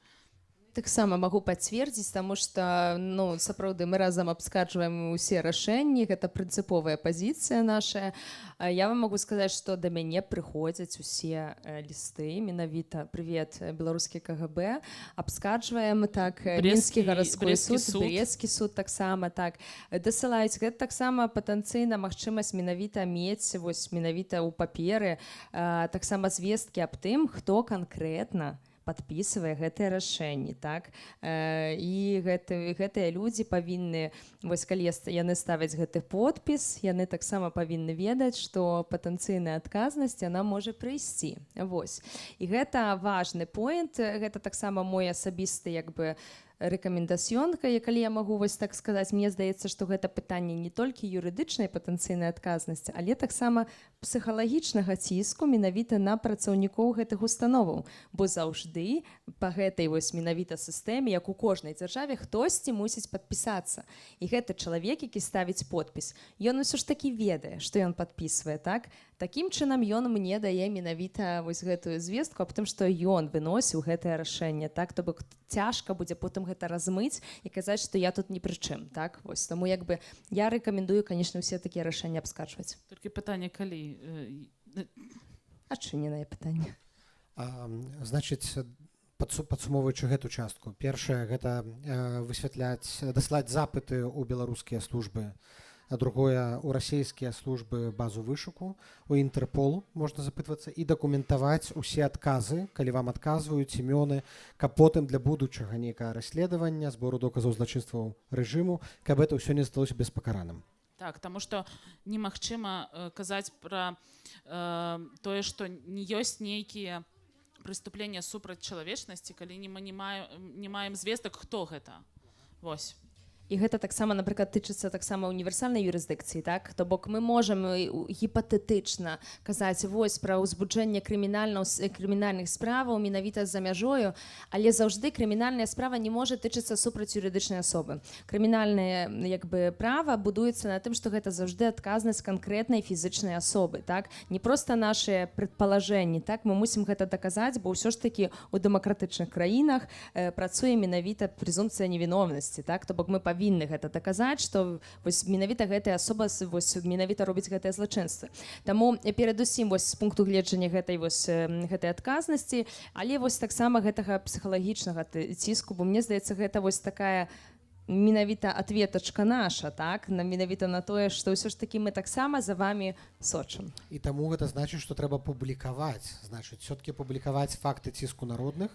Таксама магу пацвердзіць, таму што, ну, сапраўды мы разам абскарджваем усе рашэнні, гэта прынцыповая пазіцыя наша. Я вам могу сказаць, што да мяне прыходзяць усе лісты, менавіта прывет, беларускі КГБ, абскарджваем, так, мінскі гарадской Брэсцкі суд, суд. Брэсцкі суд таксама, так, дасылаюць. Гэта таксама патэнцыйна магчымасць менавіта мець вось менавіта ў паперы таксама звесткі аб тым, хто канкрэтна падпісвае гэтыя рашэнні, так, і гэтыя людзі павінны вось, калі яны ставяць гэты подпіс, яны таксама павінны ведаць, што патэнцыйная адказнасць, яна можа прыйсці. Вось, і гэта важны поінт, гэта таксама мой асабісты як бы рэкамендасьёнка, калі я магу вось так сказаць. Мне здаецца, што гэта пытанне не толькі юрыдычнай патэнцыйнай адказнасці, але таксама псіхалагічнага ціску менавіта на працаўнікоў гэтых установаў, бо заўжды па гэтай вось менавіта сістэме, як у кожнай дзяржаве, хтосьці мусіць падпісацца, і гэты чалавек, які ставіць подпіс, ён усё ж такі ведае, што ён падпісвае, так. Такім чынам ён мне дае менавіта вось гэтую звестку аб тым, што ён выносіў гэтае рашэнне, так, то бок цяжка будзе потым гэта размыць і казаць, што я тут ні пры чым, так. Вось таму як бы я рэкамендую, конечно, усе такія рашэнні абскарджваць. Толькі пытанне, калі Адчыненае пытанне. Значыць, падсумоўваючы гэту частку, першае — гэта высвятляць, даслаць запыты ў беларускія службы, а другое — у расійскія службы, базу вышуку, у Інтэрпол можна запытвацца, і дакументаваць усе адказы, калі вам адказваюць, імёны, каб потым для будучага нейкага расследавання, збору доказаў злачынстваў рэжыму, каб это ўсё не засталося беспакараным. Так, таму што немагчыма казаць пра тое, што не ёсць нейкія преступления супраць чалавечнасці, калі не мы не маем звестак, хто гэта. Вось. І гэта таксама, напрыклад, тычыцца таксама універсальнай юрысдыкцыі, так, то бок мы можам гіпатэтычна казаць вось пра ўзбуджэнне крымінальных справаў менавіта за мяжою, але заўжды крымінальная справа не можа тычыцца супраць юрыдычнай асобы. Крымінальнае як бы права будуецца на тым, што гэта заўжды адказнасць канкрэтнай фізычнай асобы, так, не проста нашыя предположения, так, мы мусім гэта даказаць, бо ўсё ж такі у дэмакратычных краінах працуе менавіта прэзумпцыя невіновнасці, так, то бок мы павінны гэта даказаць, што вось менавіта гэтая асоба вось менавіта робіць гэтае злачынства. Таму перадусім вось з пункту гледжання гэтай вось гэтай адказнасці, але вось таксама гэтага псіхалагічнага ціску, бо мне здаецца, гэта вось такая менавіта ответочка наша, так, на менавіта на тое, што ўсё ж такі мы таксама за вами сочым. І таму гэта значыць, што трэба публікаваць, значыць, все-таки публікаваць факты ціску народных,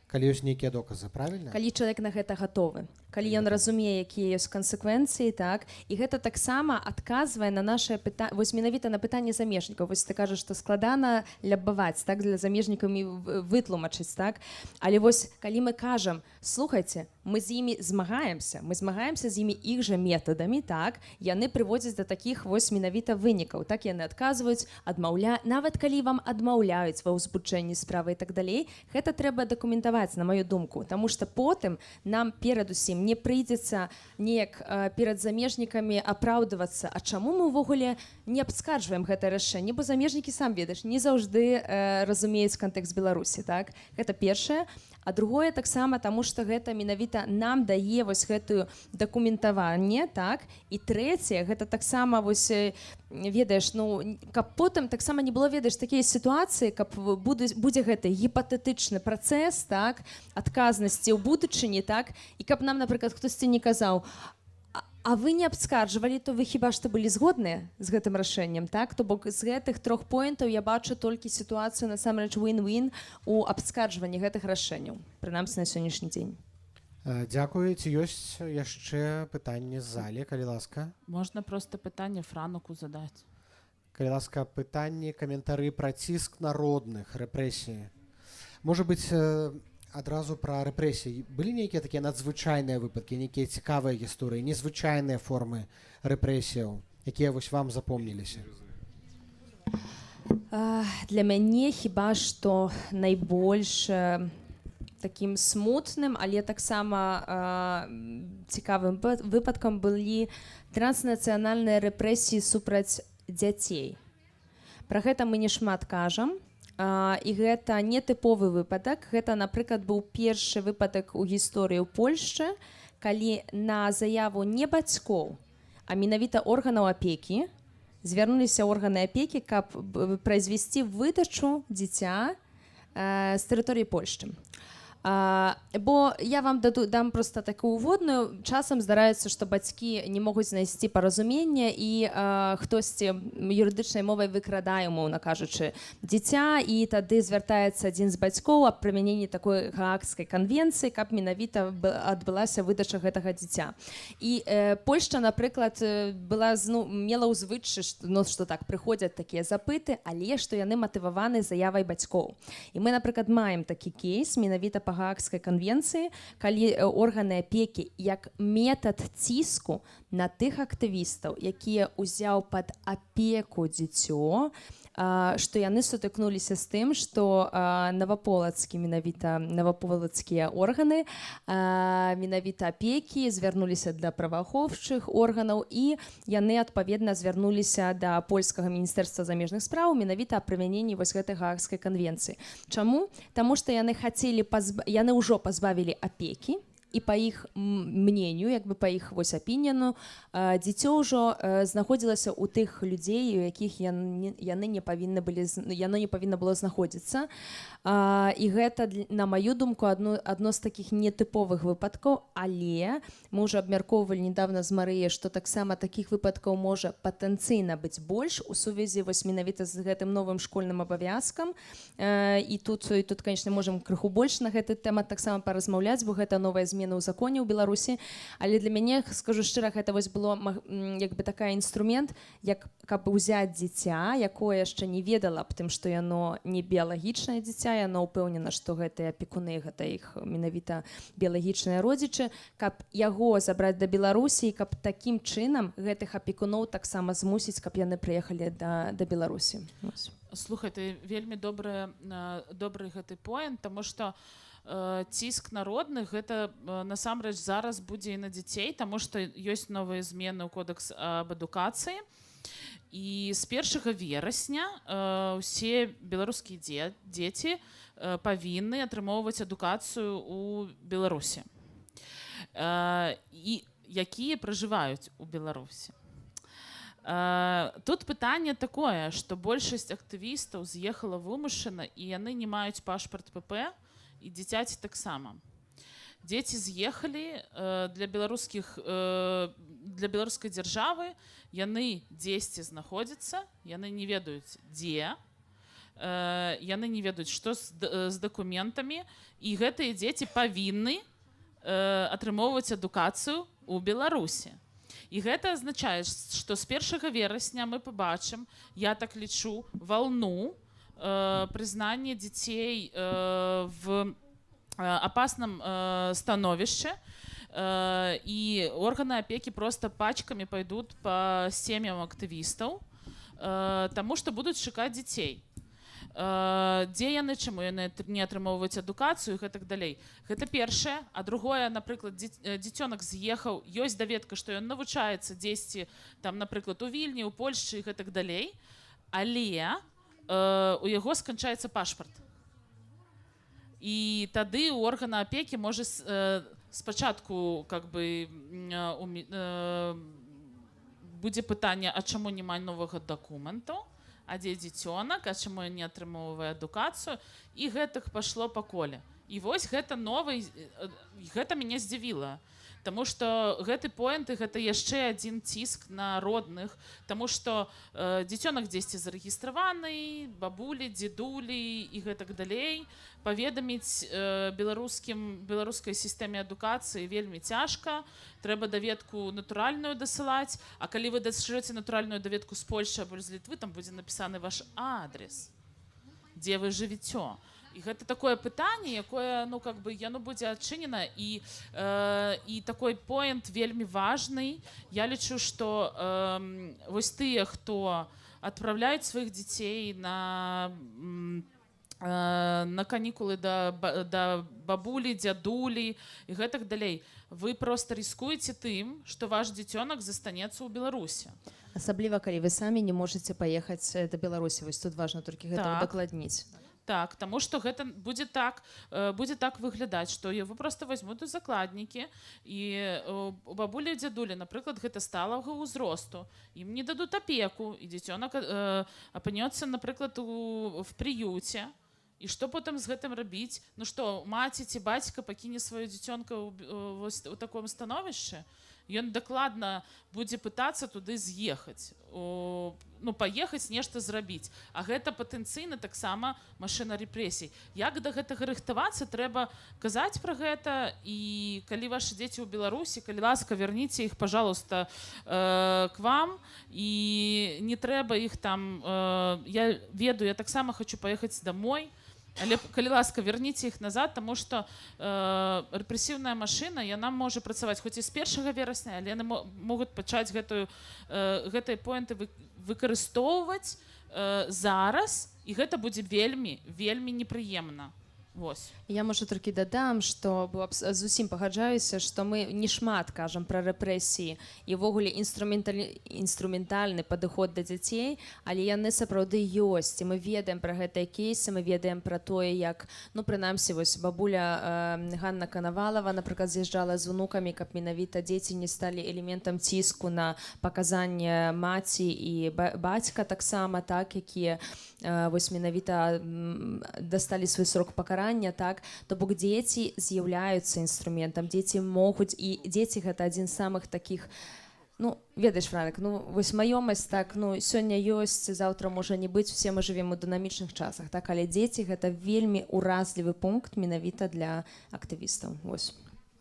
калі ёсць нейкія доказы, правильно? Калі чалавек на гэта гатовы. Калі ён разумее, якія ёсць кансеквенцыі, так, і гэта таксама адказвае на наше вось менавіта на пытанне замежнікаў. Вось ты кажаш, што складана лябаваць, так, для замежнікаў і вытлумачыць, так, але вось калі мы кажам: «Слухайце, мы з імі змагаемся, мы змагаемся з імі іх жа метадамі, так, яны прыводзяць да такіх вось менавіта вынікаў, так, яны адказваюць, адмаўля, нават калі вам адмаўляюць ва ўзбуджэнні справы і так далей», гэта трэба дакументаваць, на маю думку, таму што потым нам перадусім не прыйдзецца неяк перад замежнікамі апраўдвацца, а чаму мы ўвогуле не абскарджваем гэта рашэнне, бо замежнікі, сам ведаеш, не заўжды разумеюць кантэкст Беларусі, так. Гэта першае. А другое таксама таму, што гэта менавіта нам дае вось гэтую дакументаванне, так. І трэцяе, гэта таксама вось ведаеш, ну, каб потым таксама не было, ведаеш, такія сітуацыі, каб будзе гэты гіпатэтычны працэс, так, адказнасці ў будучыні, так, і каб нам, напрыклад, хтосьці не казаў: «А вы не абскарджвалі, то вы хіба што былі згодныя з гэтым рашэннем», так. То бок з гэтых трох поінтаў я бачу толькі сітуацыю насамрэч win-win у абскарджванні гэтых рашэнняў, прынамсі на сённяшні дзень. Дзякую. Ці ёсць яшчэ пытанні з залі, калі ласка? Можна просто пытанне Франаку задаць. Калі ласка, пытанні, каментары пра ціск народных, рэпрэсіі. Можа быць, адразу пра рэпрэсіі. Былі нейкія такія надзвычайныя выпадкі, нейкія цікавыя гісторыі, незвычайныя формы рэпрэсіяў, якія вось вам запомніліся? Для мяне хіба што найбольш такім смутным, але таксама цікавым выпадкам былі транснацыянальныя рэпрэсіі супраць дзяцей. Пра гэта мы не шмат кажам. І гэта нетыповы выпадак. Гэта, напрыклад, быў першы выпадак у гісторыі ў Польшчы, калі на заяву не бацькоў, а менавіта органаў апекі звярнуліся органы апекі, каб произвести выдачу дзіця з тэрыторыі Польшчы. Бо я вам дам просто такую уводную: часам здараецца, што бацькі не могуць знайсці паразумення і хтосьці, юрыдычнай мовай, выкрадае, умоўна кажучы, дзіця, і тады звяртаецца адзін з бацькоў аб прымяненні такой Гаагскай канвенцыі, каб менавіта адбылася выдача гэтага дзіця. І Польшча, напрыклад, была ну, мела ўзвычай, што, ну, што так прыходзяць такія запыты, але што яны матываваны заявай бацькоў. І мы, напрыклад, маем такі кейс менавіта па Гаагскай канвенцыі, калі органы апекі як метад ціску на тых актывістаў, якія ўзяў пад апеку дзіцё, што яны сутыкнуліся з тым, што наваполацкі, менавіта наваполацкія органы менавіта апекі звярнуліся да праваахоўчых органаў, і яны адпаведна звярнуліся да польскага міністэрства замежных спраў менавіта аб прымяненні вось гэтай Гаагскай канвенцыі. Чаму? Таму што яны хацелі яны ўжо пазбавілі апекі, і па іх мнению, як бы па іх вось апіняну, дзіцё ўжо знаходзілася ў тых людзей, у якіх яны не павінны былі, яно не павінна было знаходзіцца. І гэта, на маю думку, адно з такіх нетыповых выпадкаў, але мы ўжо абмяркоўвалі недавно з Марыяй, што таксама такіх выпадкаў можа патэнцыйна быць больш у сувязі вось менавіта з гэтым новым школьным абавязкам. І тут, конечно, можам крыху больш на гэты тэмат таксама паразмаўляць, бо гэта новая змена ў законе ў Беларусі. Але для мяне, скажу шчыра, гэта вось было як бы такая інструмент, як каб узяць дзіця, якое яшчэ не ведала аб тым, што яно не біялагічнае дзіця, яно ўпэўнена, што гэтыя апекуны — гэта іх менавіта біялагічныя родзічы, каб яго забраць да Беларусі і каб такім чынам гэтых апекуноў таксама змусіць, каб яны прыехалі да Беларусі. Вось. Слухай, ты вельмі добры гэты поінт, таму што ціск народных гэта насамрэч зараз будзе і на дзяцей, таму што ёсць новыя змены ў кодэкс аб адукацыі, і з 1 верасня усе беларускія дзеці павінны атрымоўваць адукацыю у Беларусі і якія пражываюць у Беларусі. Тут пытанне такое, што большасць актывістаў з'ехала вымушана, і яны не маюць пашпарт ПП, і дзіцяці таксама. Дзеці з'ехалі, для беларускай дзяржавы яны дзесьці знаходзяцца, яны не ведаюць дзе, яны не ведаюць, што з дакументамі, і гэтыя дзеці павінны атрымоўваць адукацыю у Беларусі. І гэта азначае, што з 1 верасня мы пабачым, я так лічу, волну прызнання дзяцей в опасном становішчы, і органы опеки просто пачкамі пойдут по сем'ям актывістаў, таму што будуць шукаць дзяцей. Дзе яны, чаму яны не атрымоўваюць адукацыю і гэтак далей. Гэта першае. А другое, напрыклад, дзіцёнак з'ехаў, ёсць даведка, што ён навучаецца дзесьці там, напрыклад, у Вільні, у Польшчы і гэтак далей, але у яго сканчаецца пашпарт. І тады у органа апекі можа спачатку как бы будзе пытанне: а чаму няма новага дакументу, а дзе дзіцёнак, а чаму ён не атрымоўвае адукацыю? І гэтых пашло па коле. І вось гэта новы, гэта мяне здзівіла. Таму што гэты поінт, і гэта яшчэ адзін ціск на родных, таму што дзіцёнак дзесьці зарэгістраваны, бабулі, дзедулі і гэтак далей. Паведаміць беларускай сістэме адукацыі вельмі цяжка, трэба даведку натуральную дасылаць, а калі вы дашлёце натуральную даведку з Польшчы або з Літвы, там будзе напісаны ваш адрес, дзе вы жывіцё. І гэта такое пытанне, якое, ну, как бы яно будзе адчынена, і такой поінт вельмі важны. Я лічу, што вось тыя, хто адпраўляюць сваіх дзяцей на канікулы да бабулі, дзядулі і гэтак далей, вы просто рискуеце тым, што ваш дзіцёнак застанецца ў Беларусі. Асабліва калі вы самі не можаце паехаць да Беларусі. Вось тут важна толькі гэта удакладніць. Так, таму што гэта будзе так выглядаць, што его просто возьмут у закладнікі і у бабулі, дзядулі, напрыклад, гэта сталага ўзросту, ім не дадут апеку, і дзіцёнак апынёцца, напрыклад, в прыюце. І што потым з гэтым рабіць? Ну што, маці ці бацька пакіне сваё дзіцёнка вось у таком становішчы? Ён дакладна будзе пытацца туды з'ехаць, ну, паехаць, нешта зрабіць. А гэта патэнцыйна таксама машына рэпрэсій. Як да гэтага рыхтавацца? Трэба казаць пра гэта. І калі вашы дзеці ў Беларусі, калі ласка, вярніце іх, пожалуйста, к вам, і не трэба іх там, я ведаю, я таксама хочу паехаць домой, але, калі ласка, вярніце іх назад, таму што рэпрэсіўная машына, яна можа працаваць хоць і з 1 верасня, але яны могуць пачаць гэтыя поінты выкарыстоўваць зараз, і гэта будзе вельмі, вельмі непрыемна. Вось. Я, можа, толькі дадам, што зусім пагаджаюся, што мы не шмат кажам пра рэпрэсіі і ўвогуле інструментальны падыход да дзяцей, але яны сапраўды ёсць. І мы ведаем пра гэтыя кейсы, мы ведаем пра тое, як, ну, прынамсі, вось бабуля Ганна Канавалава, напрыклад, з'язджала з унукамі, каб менавіта дзеці не сталі элементам ціску на паказанне маці і бацька таксама, так, якія вось менавіта дасталі свой срок пакарання, так. То бок дзеці з'яўляюцца інструментам, дзеці могуць, і дзеці — гэта адзін з самых такіх, ну, ведаеш, Франак, ну вось маёмасць, так, ну, сёння ёсць, заўтра можа не быць, все мы жывем у дынамічных часах, так, але дзеці — гэта вельмі уразлівы пункт менавіта для актывістаў. Вось.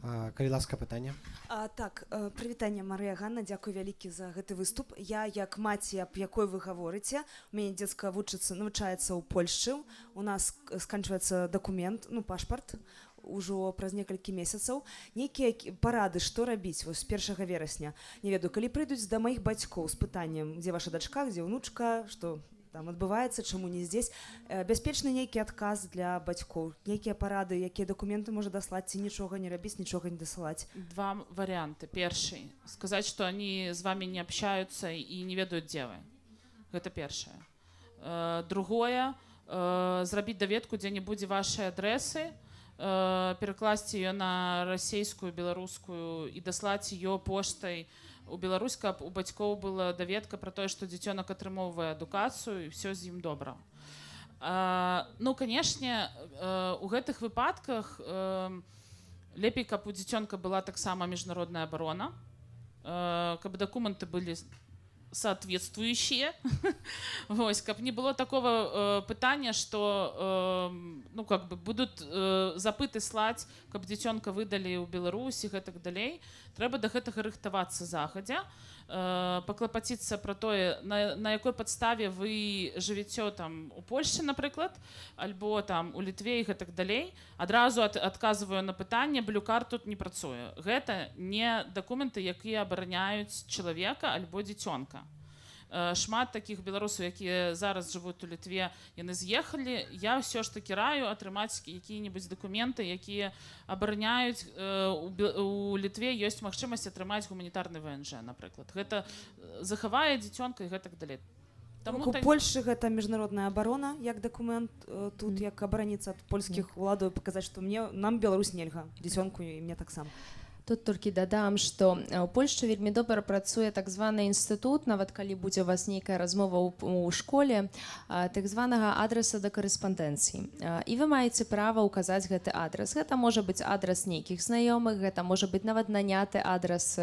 Калі ласка, пытанне. Так, прывітанне, Марыя, Ганна, дзякуй вялікі за гэты выступ. Я як маці, аб якой вы гаворыце, у мяне дзецка вучыцца, навучаецца ў Польшчы. У нас сканчваецца дакумент, ну, пашпарт ўжо праз некалькі месяцаў. Нейкія парады, што рабіць вось з 1 верасня? Не ведаю, калі прыйдуць да маіх бацькоў з пытаннем, дзе ваша дачка, дзе ўнучка, што там адбываецца, чаму не здесь, бяспечны нейкі адказ для бацькоў, нейкія парады, якія дакументы можа даслаць ці нічога не рабіць, нічога не дасылаць? Два варианты. Першы — сказать, что они с вами не общаются и не ведаюць, дзе вы. Гэта першае. Другое, зрабіць даведку, дзе не будзе вашай адрэсы, перакласці ее на расійскую, беларускую і даслаць ее поштай у Беларусь, каб у бацькоў была даведка пра тое, што дзіцёнак атрымоўвае адукацыю і все з ім добра. Ну, канешне, у гэтых выпадках лепей, каб у дзіцёнка была таксама міжнародная абарона, каб дакументы былі Соответствующие. Вось, каб не было такого пытання, что ну, как бы будут запыты слаць, каб дзіцёнка выдалі ў Беларусі, гэтак далей. Трэба да гэтага рыхтавацца загадзя, паклапаціцца пра тое, на якой падставе вы жывіце там у Польшчы, напрыклад, альбо там у Літве і гэтак далей. Адразу адказваю на пытанне: блюкар тут не працуе. Гэта не дакументы, якія абараняюць чалавека альбо дзіцёнка. Шмат такіх беларусаў, якія зараз жывуць у Літве, яны з'ехалі. Я ўсё ж таки раю атрымаць якія-небудзь дакументы, якія абараняюць. У Літве ёсць магчымасць атрымаць гуманітарны ВНЖ, напрыклад. Гэта захавае дзіцёнка і гэтак далей. Таму у Польшы гэта міжнародная абарона як дакумент, тут як абараніцца ад польскіх уладаў, паказаць, што мне нам Беларусь нельга, дзіцёнку і мне таксама. Тут толькі дадам, што ў Польшчы вельмі добра працуе так званы інстытут, нават калі будзе у вас нейкая размова ў школе, так званага адрэса да карэспандэнцыі. І вы маеце права ўказаць гэты адрас. Гэта можа быць адрас нейкіх знаёмых, гэта можа быць нават наняты адрас,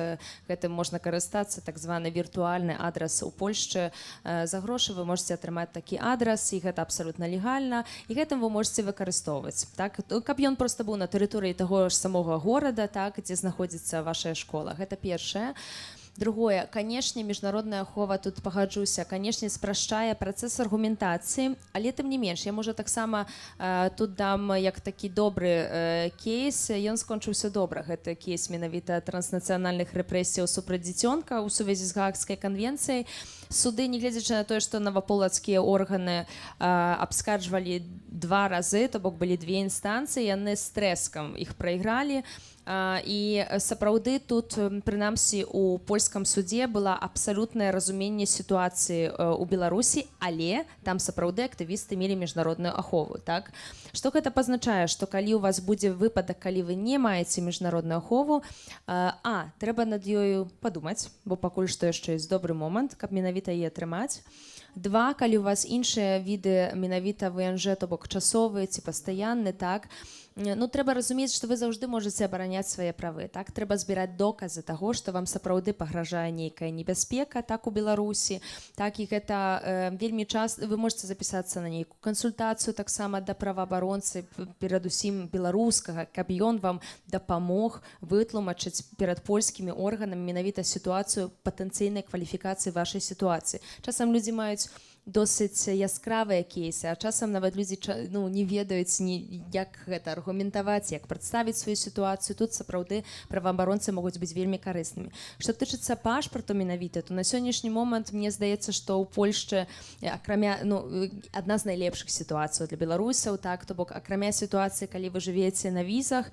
гэтым можна карыстацца, так званы віртуальны адрас у Польшчы. За грошы вы можете атрымаць такі адрас, і гэта абсалютна легальна, і гэтым вы можете выкарыстоўваць. Так, каб ён проста быў на тэрыторыі таго ж самога горада, так, дзе знаходзіцца вашая школа. Гэта першае. Другое, канешне, міжнародная ахова, тут пагаджуся, канешне, спрашчае працэс аргументацыі, але тым не менш, я можа таксама тут дам як такі добры кейс, ён скончыўся добра. Гэта кейс менавіта транснацыянальных рэпрэсіяў супраць дзіцёнка ў сувязі з Гаагскай канвенцыяй. Суды, нягледзячы на тое, што наваполацкія органы абскарджвалі два разы, то бок былі две інстанцыі, яны з трэскам іх прайгралі. І сапраўды тут, прынамсі у польскам судзе, была абсалютнае разуменне сітуацыі у Беларусі, але там сапраўды актывісты мелі міжнародную ахову. Так што гэта пазначае? Што калі у вас будзе выпадак, калі вы не маеце міжнародную ахову, трэба над ёю падумаць, бо пакуль што яшчэ ёсць добры момант, каб менавіта яе атрымаць. Два, калі у вас іншыя віды менавіта ВНЖ, то бок часовы ці пастаянны, так, ну, трэба разумець, што вы заўжды можаце абараняць свае правы. Так, трэба збіраць доказы таго, што вам сапраўды пагражае нейкая небяспека, так, у Беларусі. Так, і гэта вельмі час вы можете запісацца на нейкую кансультацыю таксама да праваабаронцы, перадусім беларускага, каб ён вам дапамог вытлумачыць перад польскімі органамі менавіта сітуацыю патэнцыйнай кваліфікацыі вашай сітуацыі. Часам людзі маюць досыць яскравыя кейсы, а часам нават людзі ну, не ведаюць, ні як гэта аргументаваць, як прадставіць сваю сітуацыю. Тут сапраўды праваабаронцы могуць быць вельмі карыснымі. Што тычыцца пашпарту менавіта, то на сённяшні момант мне здаецца, што ў Польшчы акрамя, ну, адна з найлепшых сітуацый для беларусаў, так, то бок акрамя сітуацыі, калі вы жывеце на візах,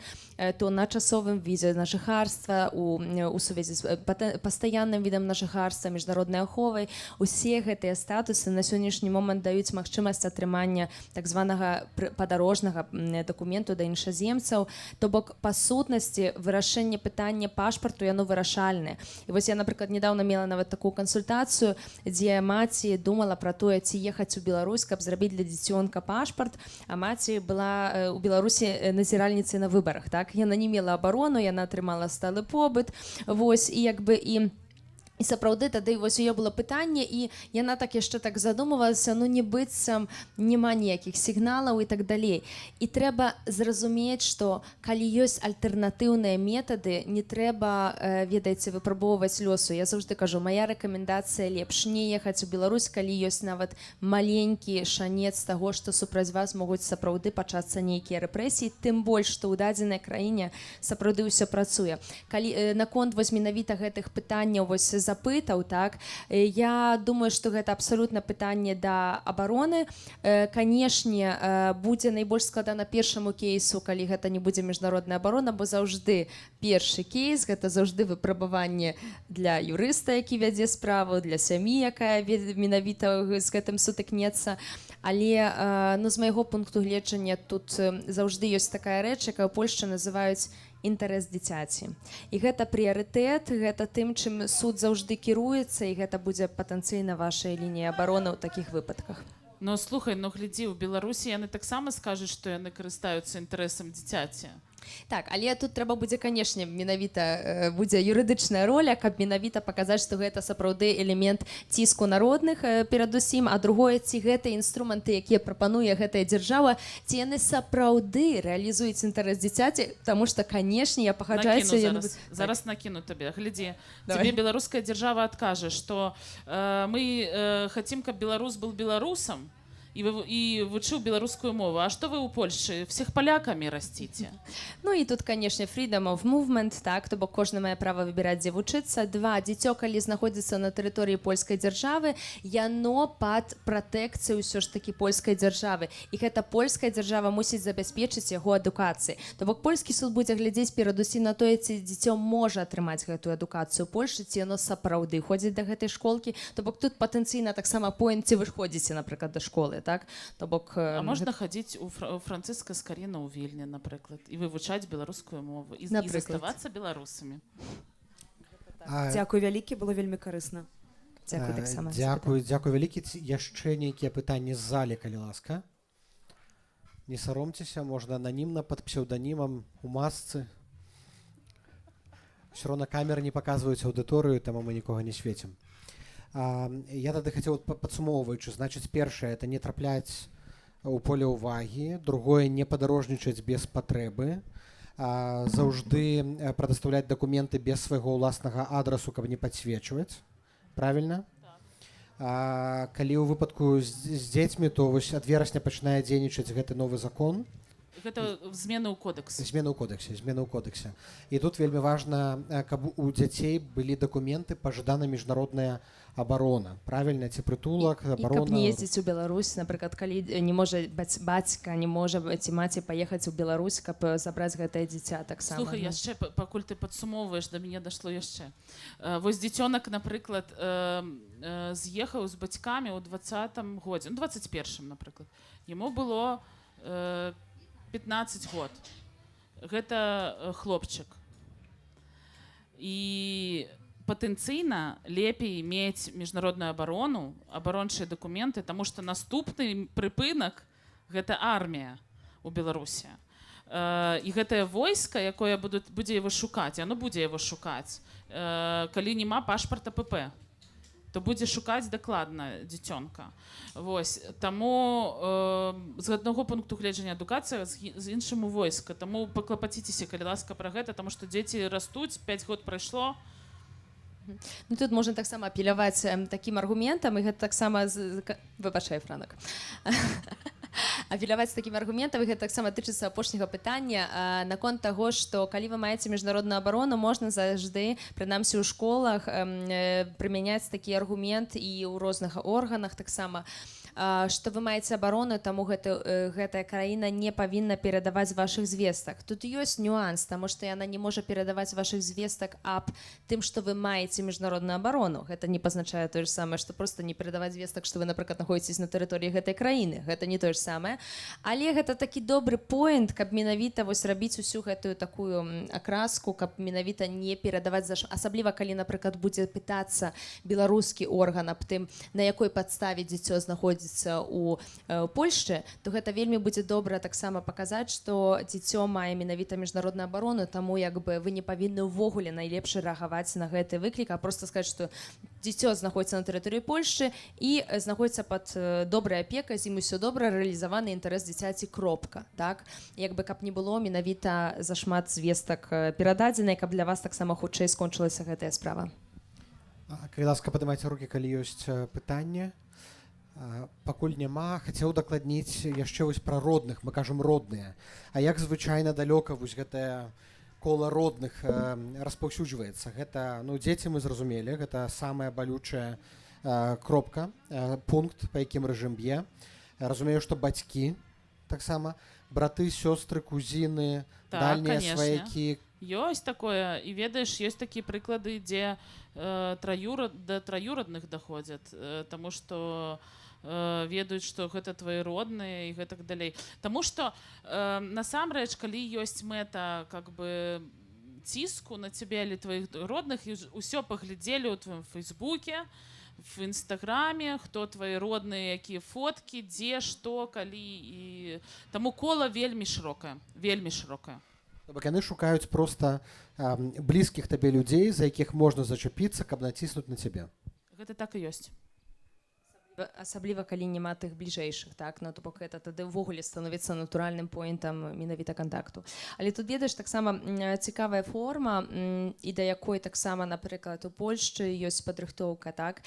то на часовым візе на жыхарства у сувязі з пастаянным відам на жыхарства, міжнароднай аховай, усе гэтыя статусы на сённяшні момант даюць магчымасць атрымання так званага падарожнага дакументу да іншаземцаў. То бок па сутнасці вырашэнне пытання пашпарту, яно вырашальнае. І вось я, напрыклад, недавно мела нават такую кансультацыю, дзе маці думала пра тое, ці ехаць у Беларусь, каб зрабіць для дзіцёнка пашпарт, а маці была у Беларусі назіральніцай на выбарах. Так, яна не мела абарону, яна атрымала сталы побыт. Вось, і як бы і сапраўды тады вось у яе было пытанне, і яна так яшчэ так задумывалася, ну, не быццам няма ніякіх сігналаў і так далей. І трэба зразумець, што калі ёсць альтэрнатыўныя метады, не трэба, ведаеце, выпрабоўваць лёсу. Я заўжды кажу, моя рэкамендацыя: лепш не ехаць у Беларусь, калі ёсць нават маленькі шанец таго, што супраць вас могуць сапраўды пачацца нейкія рэпрэсіі, тым больш што ў дадзенай краіне сапраўды ўсё працуе. Калі наконт вось менавіта гэтых пытанняў, вось запытаў, так, я думаю, што гэта абсалютна пытанне да абароны. Канешне, будзе найбольш складана першаму кейсу, калі гэта не будзе міжнародная абарона, бо заўжды першы кейс — гэта заўжды выпрабаванне для юрыста, які вядзе справу, для сям'і, якая менавіта з гэтым сутыкнецца. Але ну, з майго пункту гледжання, тут заўжды ёсць такая рэч, якая ў Польшчы называюць інтарэс дзіцяці, і гэта прыярытэт, гэта тым, чым суд заўжды кіруецца, і гэта будзе патэнцыйна вашай лініі абароны ў такіх выпадках. Ну слухай, ну глядзі, у Беларусі яны таксама скажуць, што яны карыстаюцца інтарэсам дзіцяці. Так, але тут трэба будзе, канешне, менавіта будзе юрыдычная роля, каб менавіта паказаць, што гэта сапраўды элемент ціску народных перадусім, а другое, ці гэтыя інструменты, якія прапануе гэтая дзяржава, ці яны сапраўды рэалізуюць інтарэс дзіцяці, таму што, канешне, я пагаджаюся, Накіну яны зараз, зараз накіну табе, глядзі. Давай. Тебе беларуская дзяржава адкажа, что мы хотим, каб беларус был беларусам і вучыў беларускую мову. А что вы у Польшчы всех поляками растите? Ну і тут, канешне, freedom of movement, так, то бок кожны мае права выбіраць, дзе вучыцца. Два, дзіцё, калі знаходзіцца на тэрыторыі польскай дзяржавы, яно пад пратэкцыяй ўсё ж такі польскай дзяржавы. І гэта польская дзяржава мусіць забяспечыць яго адукацыі. То бок польскі суд будзе глядзець перадусім на тое, ці дзіцё можа атрымаць гэтую адукацыю ў Польшчы, ці яно сапраўды ходзіць да гэтай школкі. То бок тут патэнцыйна таксама поінт, ці вы ж ходзіце, напрыклад, да школы, так? То бок А можна хадзіць у Францыска Скарына ў Вільні, напрыклад, і вывучаць беларускую мову і Напрыклад. заставацца беларусамі. Дзякуй вялікі, было вельмі карысна. Дзякуй таксама. Дзякую, дзякуй вялікі. Ці яшчэ нейкія пытанні з залі, калі ласка? Не саромцеся, можна ананімна, пад псеўданімам, у масцы. Все роўна камеры не паказваюць аўдыторыю, таму мы нікога не свецім. Я тады хацеў, падсумоўваючы, значыць, першае — это не трапляць у поле ўвагі, другое — не падарожнічаць без патрэбы, заўжды прадастаўляць дакументы без свайго ўласнага адрасу, каб не падсвечваць. Правильно? Калі ў выпадку з дзецьмі, то вось ад верасня пачынае дзейнічаць гэты новы закон. Гэта змены ў кодэкс. Змены ў кодэксе, змены ў кодэксе. І тут вельмі важна, каб у дзяцей былі дакументы, пажадана міжнародная абарона. Правильно, ці прытулак, І каб абарона. не ездзіць у Беларусь, напрыклад, калі не можа бацька не можа ці маці паехаць у Беларусь, каб забраць гэтае дзіця таксама. Слухай, ну. яшчэ, пакуль ты падсумоўваеш, да мяне дашло яшчэ. Вось дзіцёнак, напрыклад, з'ехаў з бацькамі ў 20-м годзе, ну, 21, напрыклад. Яму было 15 год. Гэта хлопчык. І патэнцыйна лепей мець міжнародную абарону, абарончыя дакументы, таму што наступны прыпынак — гэта армія у Беларусі. І гэтае войска, якое будзе его шукаць, яно будзе его шукаць. Калі няма пашпарта ПП, то будзе шукаць дакладна дзіцёнка. Вось таму з аднаго пункту гледжання адукацыя, з іншаму войска. Таму паклапаціцеся, калі ласка, пра гэта, таму што дзеці растуць, 5 год прайшло. Ну, тут можна таксама апеляваць такім аргументам, і гэта таксама выбачай, Франак, апеляваць такім аргументам, і гэта таксама тычыцца апошняга пытання наконт таго, што калі вы маеце міжнародную абарону, можна заўжды, прынамсі ў школах, прымяняць такі аргумент і ў розных органах таксама, што вы маеце абарону, таму гэтая краіна не павінна перадаваць вашых звестак. Тут ёсць нюанс, таму што яна не можа перадаваць вашых звестак аб тым, што вы маеце міжнародную абарону. Гэта не пазначае тое ж самае, што просто не перадаваць звестак, што вы, напрыклад, знаходзіцесь на тэрыторыі гэтай краіны. Гэта не тое ж самае. Але гэта такі добры поінт, каб менавіта вось рабіць усю гэтую такую акраску, каб менавіта не перадаваць асабліва калі, напрыклад, будзе пытацца беларускі орган аб тым, на якой падставе дзіцё знаходзіцца у Польшчы, то гэта вельмі будзе добра таксама паказаць, што дзіцё мае менавіта міжнародную абарону, таму як бы вы не павінны ўвогуле найлепш рэагаваць на гэты выклік, а просто сказаць, што дзіцё знаходзіцца на тэрыторыі Польшчы і знаходзіцца пад добрай апекай, з ім усё добра, рэалізаваны інтарэс дзіцяці, кропка. Так, як бы каб не было менавіта зашмат звестак перададзенай, каб для вас таксама хутчэй скончылася гэтая справа. Калі ласка, падымайце рукі, калі ёсць пытанне. Пакуль няма, хацеў дакладніць яшчэ вось пра родных. Мы кажам родныя. А як звычайна далёка вось гэтае кола родных распаўсюджваецца? Гэта, ну, дзеці, мы зразумелі, гэта самая балючая кропка, пункт, па якім рэжым б'е. Разумею, што бацькі таксама, браты, сёстры, кузіны, Так, дальнія канешне. сваякі. Ёсць такое, і ведаеш, ёсць такія прыклады, дзе да траюрадных даходзяць, таму што ведаюць, што гэта твои родныя і гэтак далей. Таму што насамрэч, калі ёсць мэта как бы ціску на цябе или твоих родных, і ўсё паглядзелі ў твоім фейсбуке, в інстаграме, хто твои родныя, якія фоткі, дзе, што, калі, і таму кола вельмі шырокае, вельмі шырокае. То бок яны шукаюць проста блізкіх табе людзей, за якіх можна зачапіцца, каб націснуць на цябе. Гэта так і ёсць. Асабліва калі няма тых бліжэйшых, так, ну, то бок гэта тады ўвогуле становіцца натуральным поінтам менавіта кантакту. Але тут, ведаеш, таксама цікавая форма, і да якой таксама, напрыклад, у Польшчы ёсць падрыхтоўка, так.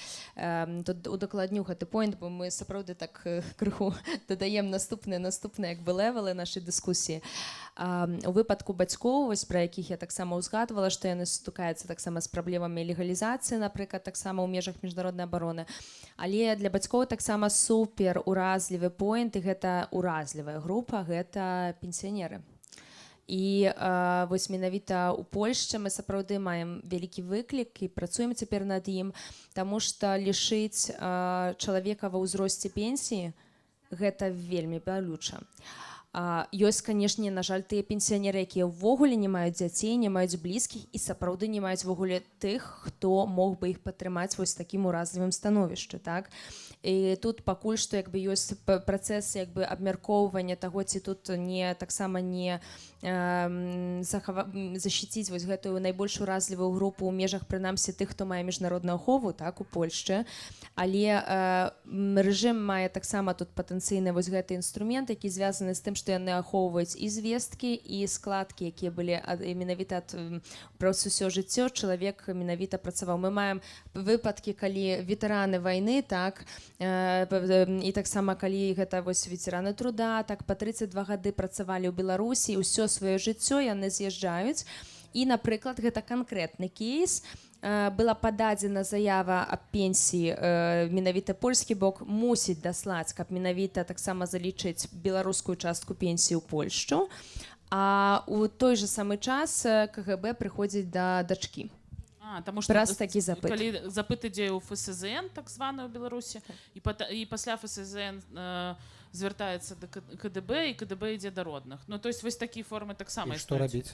Тут удакладню гэты поінт, бо мы сапраўды так крыху дадаем наступныя як бы левелы нашай дыскусіі. У выпадку бацькоў, вось пра якіх я таксама ўзгадвала, што яны сутыкаюцца таксама з праблемамі легалізацыі, напрыклад, таксама ў межах міжнароднай абароны. Але для бацькоў таксама супер уразлівы поінт, і гэта уразлівая група, гэта пенсіянеры. І вось менавіта ў Польшчы мы сапраўды маем вялікі выклік і працуем цяпер над ім, таму што лішыць чалавека ва ўзросце пенсіі — гэта вельмі балюча. Ёсць, канешне, на жаль, тыя пенсіянеры, якія ўвогуле не маюць дзяцей, не маюць блізкіх і сапраўды не маюць увогуле тых, хто мог бы іх падтрымаць вось такім уразлівым становішчы, так. І тут пакуль што як бы ёсць працэс як бы абмяркоўвання таго, ці тут не таксама не защитить вось гэтую найбольш уразлівую групу ў межах прынамсі тых, хто мае міжнародную ахову, так, у Польшчы. Але рэжым мае таксама тут патэнцыйны вось гэты інструмент, які звязаны з тым, што яны ахоўваюць і звесткі, і складкі, якія былі менавіта праз усё жыццё чалавек менавіта працаваў. Мы маем выпадкі, калі ветэраны вайны, так, і таксама калі гэта вось ветэраны труда, так, па 32 гады працавалі ў Беларусі, ўсё сваё жыццё яны з'язджаюць. І, напрыклад, гэта канкрэтны кейс, была пададзена заява аб пенсіі, менавіта польскі бок мусіць даслаць, каб менавіта таксама залічыць беларускую частку пенсіі ў Польшчу, а у той же самы час КГБ прыходзіць да дачкі. Таму што Праз такі запыт. Калі запыт ідзе ў ФСЗН, так званы, ў Беларусі, і пасля ФСЗН звяртаецца да КДБ, і КДБ ідзе да родных. Ну, то есть вось такія формы таксама І што існуюць. рабіць?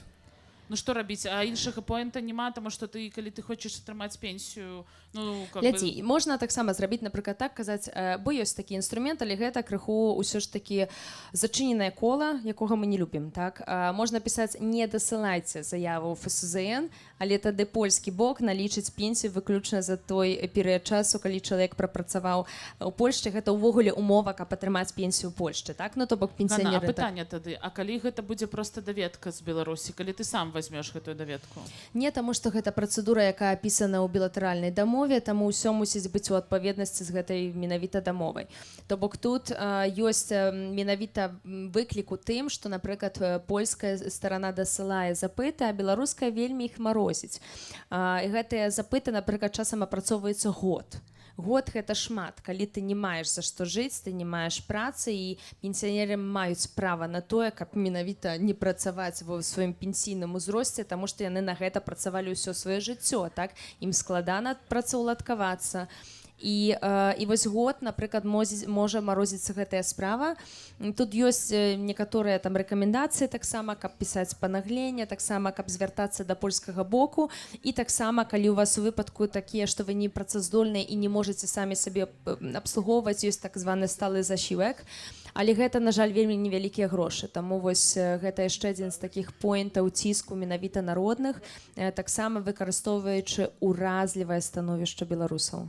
Ну, што рабіць? А іншага поінта няма, таму што ты, калі ты хочаш атрымаць пенсію, ну, как бы. Глядзі, можна таксама зрабіць, напрыклад, так казаць, бо ёсць такі інструмент, але гэта крыху ўсё ж такі зачыненае кола, якога мы не любім, так. Можна пісаць: не дасылайце заяву ў ФСЗН, але тады польскі бок налічыць пенсію выключна за той перыяд часу, калі чалавек прапрацаваў у Польшчы. Гэта ўвогуле умова, каб атрымаць пенсію ў Польшчы, так, ну, то бок Ганна, а пенсіянеры, так. пытанне тады, а калі гэта будзе проста даведка з Беларусі, калі ты сам возьмеш гэтую даведку? Не, таму што гэта працэдура, якая апісана ў білатэральнай дамове, таму ўсё мусіць быць у адпаведнасці з гэтай менавіта дамовай. То бок тут ёсць менавіта выклік у тым, што, напрыклад, польская старана дасылае запыты, а беларуская вельмі іх марозіць. І гэтыя запыты, напрыклад, часам апрацоўваюцца год. Год — гэта шмат, калі ты не маеш за што жыць, ты не маеш працы, і пенсіянеры маюць права на тое, каб менавіта не працаваць ва сваім пенсійным узросце, таму што яны на гэта працавалі ўсё сваё жыццё, так, ім складана працаўладкавацца. І вось год, напрыклад, можа марозіцца гэтая справа. Тут ёсць некаторыя там рэкамендацыі таксама, каб пісаць панагленне, таксама каб звяртацца да польскага боку, і таксама калі у вас у выпадку такія, што вы не працаздольныя і не можаце самі сабе абслугоўваць, ёсць так званы сталы зашівак, але гэта, на жаль, вельмі невялікія грошы. Таму вось гэта яшчэ адзін з такіх поінтаў ціску менавіта народных, таксама выкарыстоўваючы уразлівае становішча беларусаў.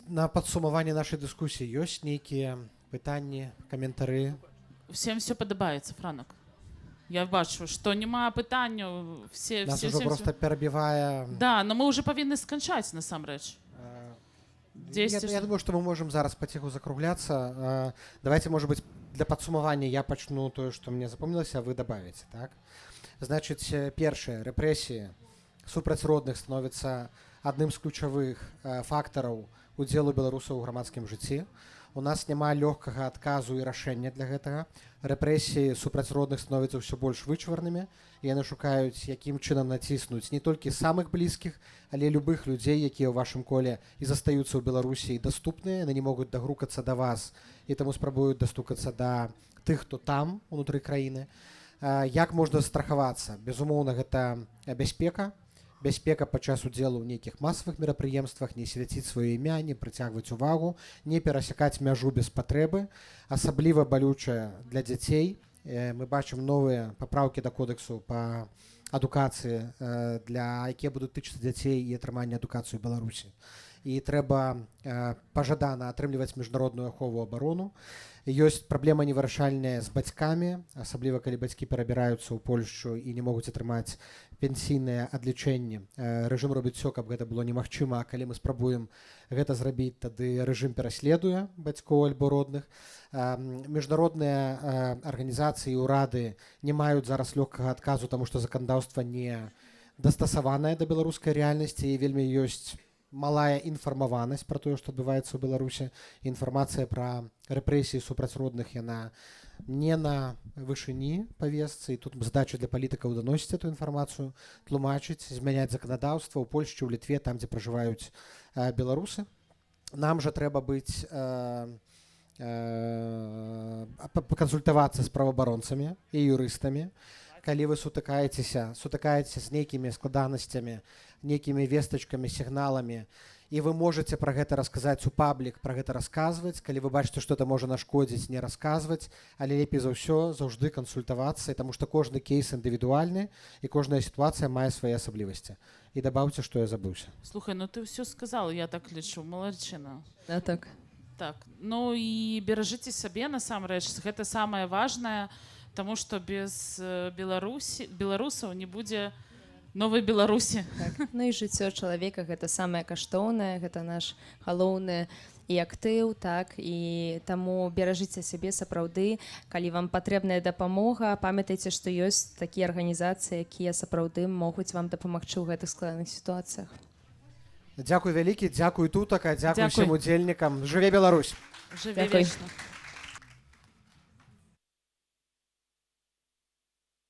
На падсумаванне нашай дыскусіі ёсць нейкія пытанні, каментары? Всем все падабаецца, Франак. Я бачу, што няма пытанняў, все Нас все, ужо все, просто перабівае. Да, но мы уже павінны сканчаць насамрэч. Я думаю, што мы можам зараз паціху закругляцца. Давайте, может быть, для падсумавання я пачну тое, што мне запомнілася, а вы добавіце, так? Значыць, першае: рэпрэсіі супраць родных становіцца адным з ключавых фактараў удзелу беларусаў у грамадскім жыцці. У нас няма лёгкага адказу і рашэння для гэтага. Рэпрэсіі супраць родных становяцца ўсё больш вычварнымі. Яны шукаюць, якім чынам націснуць не толькі самых блізкіх, але любых людзей, якія ў вашым коле і застаюцца ў Беларусі і даступныя. Яны не могуць дагрукацца да вас і таму спрабуюць дастукацца да тых, хто там унутры краіны. Як можна страхавацца? Безумоўна, гэта бяспека. Бяспека падчас удзелу ў нейкіх масавых мерапрыемствах, не свяціць сваё імя, не прыцягваць увагу, не перасякаць мяжу без патрэбы. Асабліва балючая для дзяцей. Мы бачым новыя папраўкі да кодэксу па адукацыі, для якія будуць тычыцца дзяцей і атрымання адукацыю Беларусі. І трэба пажадана атрымліваць міжнародную ахову, абарону. Ёсць праблема невырашальная з бацькамі, асабліва калі бацькі перабіраюцца ў Польшчу і не могуць атрымаць пенсійнае адлічэнне. Рэжым робіць все, каб гэта было немагчыма, а калі мы спрабуем гэта зрабіць, тады рэжым пераследуе бацькоў альбо родных. Міжнародныя арганізацыі і ўрады не маюць зараз лёгкага адказу, таму што заканадаўства не дастасаванае да беларускай рэальнасці і вельмі ёсць малая інфармаванасць пра тое, што адбываецца ў Беларусі. Інфармацыя пра рэпрэсіі супраць родных, яна не на вышыні павестцы, і тут задача для палітыкаў даносіць эту інфармацыю, тлумачыць, змяняць заканадаўства ў Польшчы, ў Літве, там, дзе пражываюць беларусы. Нам жа трэба быць пакансультавацца з праваабаронцамі і юрыстамі. Калі вы сутыкаецеся з нейкімі складанасцямі, нейкімі вестачкамі, сігналамі, і вы можете пра гэта расказаць у паблік, пра гэта расказваць. Калі вы бачыце, што это можа нашкодзіць, не расказваць, але лепей за ўсё заўжды кансультавацца, таму што кожны кейс індывідуальны і кожная сітуацыя мае свае асаблівасці. І дабаўце, што я забыўся. Слухай, ну ты ўсё сказал, я так лічу, малайчына. Да, так. Так, ну і беражыце сабе насамрэч, гэта самае важнае, таму што без Беларусі, беларусаў не будзе новай Беларусі. Так. Ну і жыццё чалавека гэта самае каштоўнае, гэта наш галоўны і актыў, так, і таму беражыце сябе сапраўды. Калі вам патрэбная дапамога, памятайце, што ёсць такія арганізацыі, якія сапраўды могуць вам дапамагчы ў гэтых складаных сітуацыях. Дзякуй вялікі, дзякуй, Тутака, дзякуй Дзякуй. усім удзельнікам. Жыве Беларусь! Жыве Дзякуй. вечна.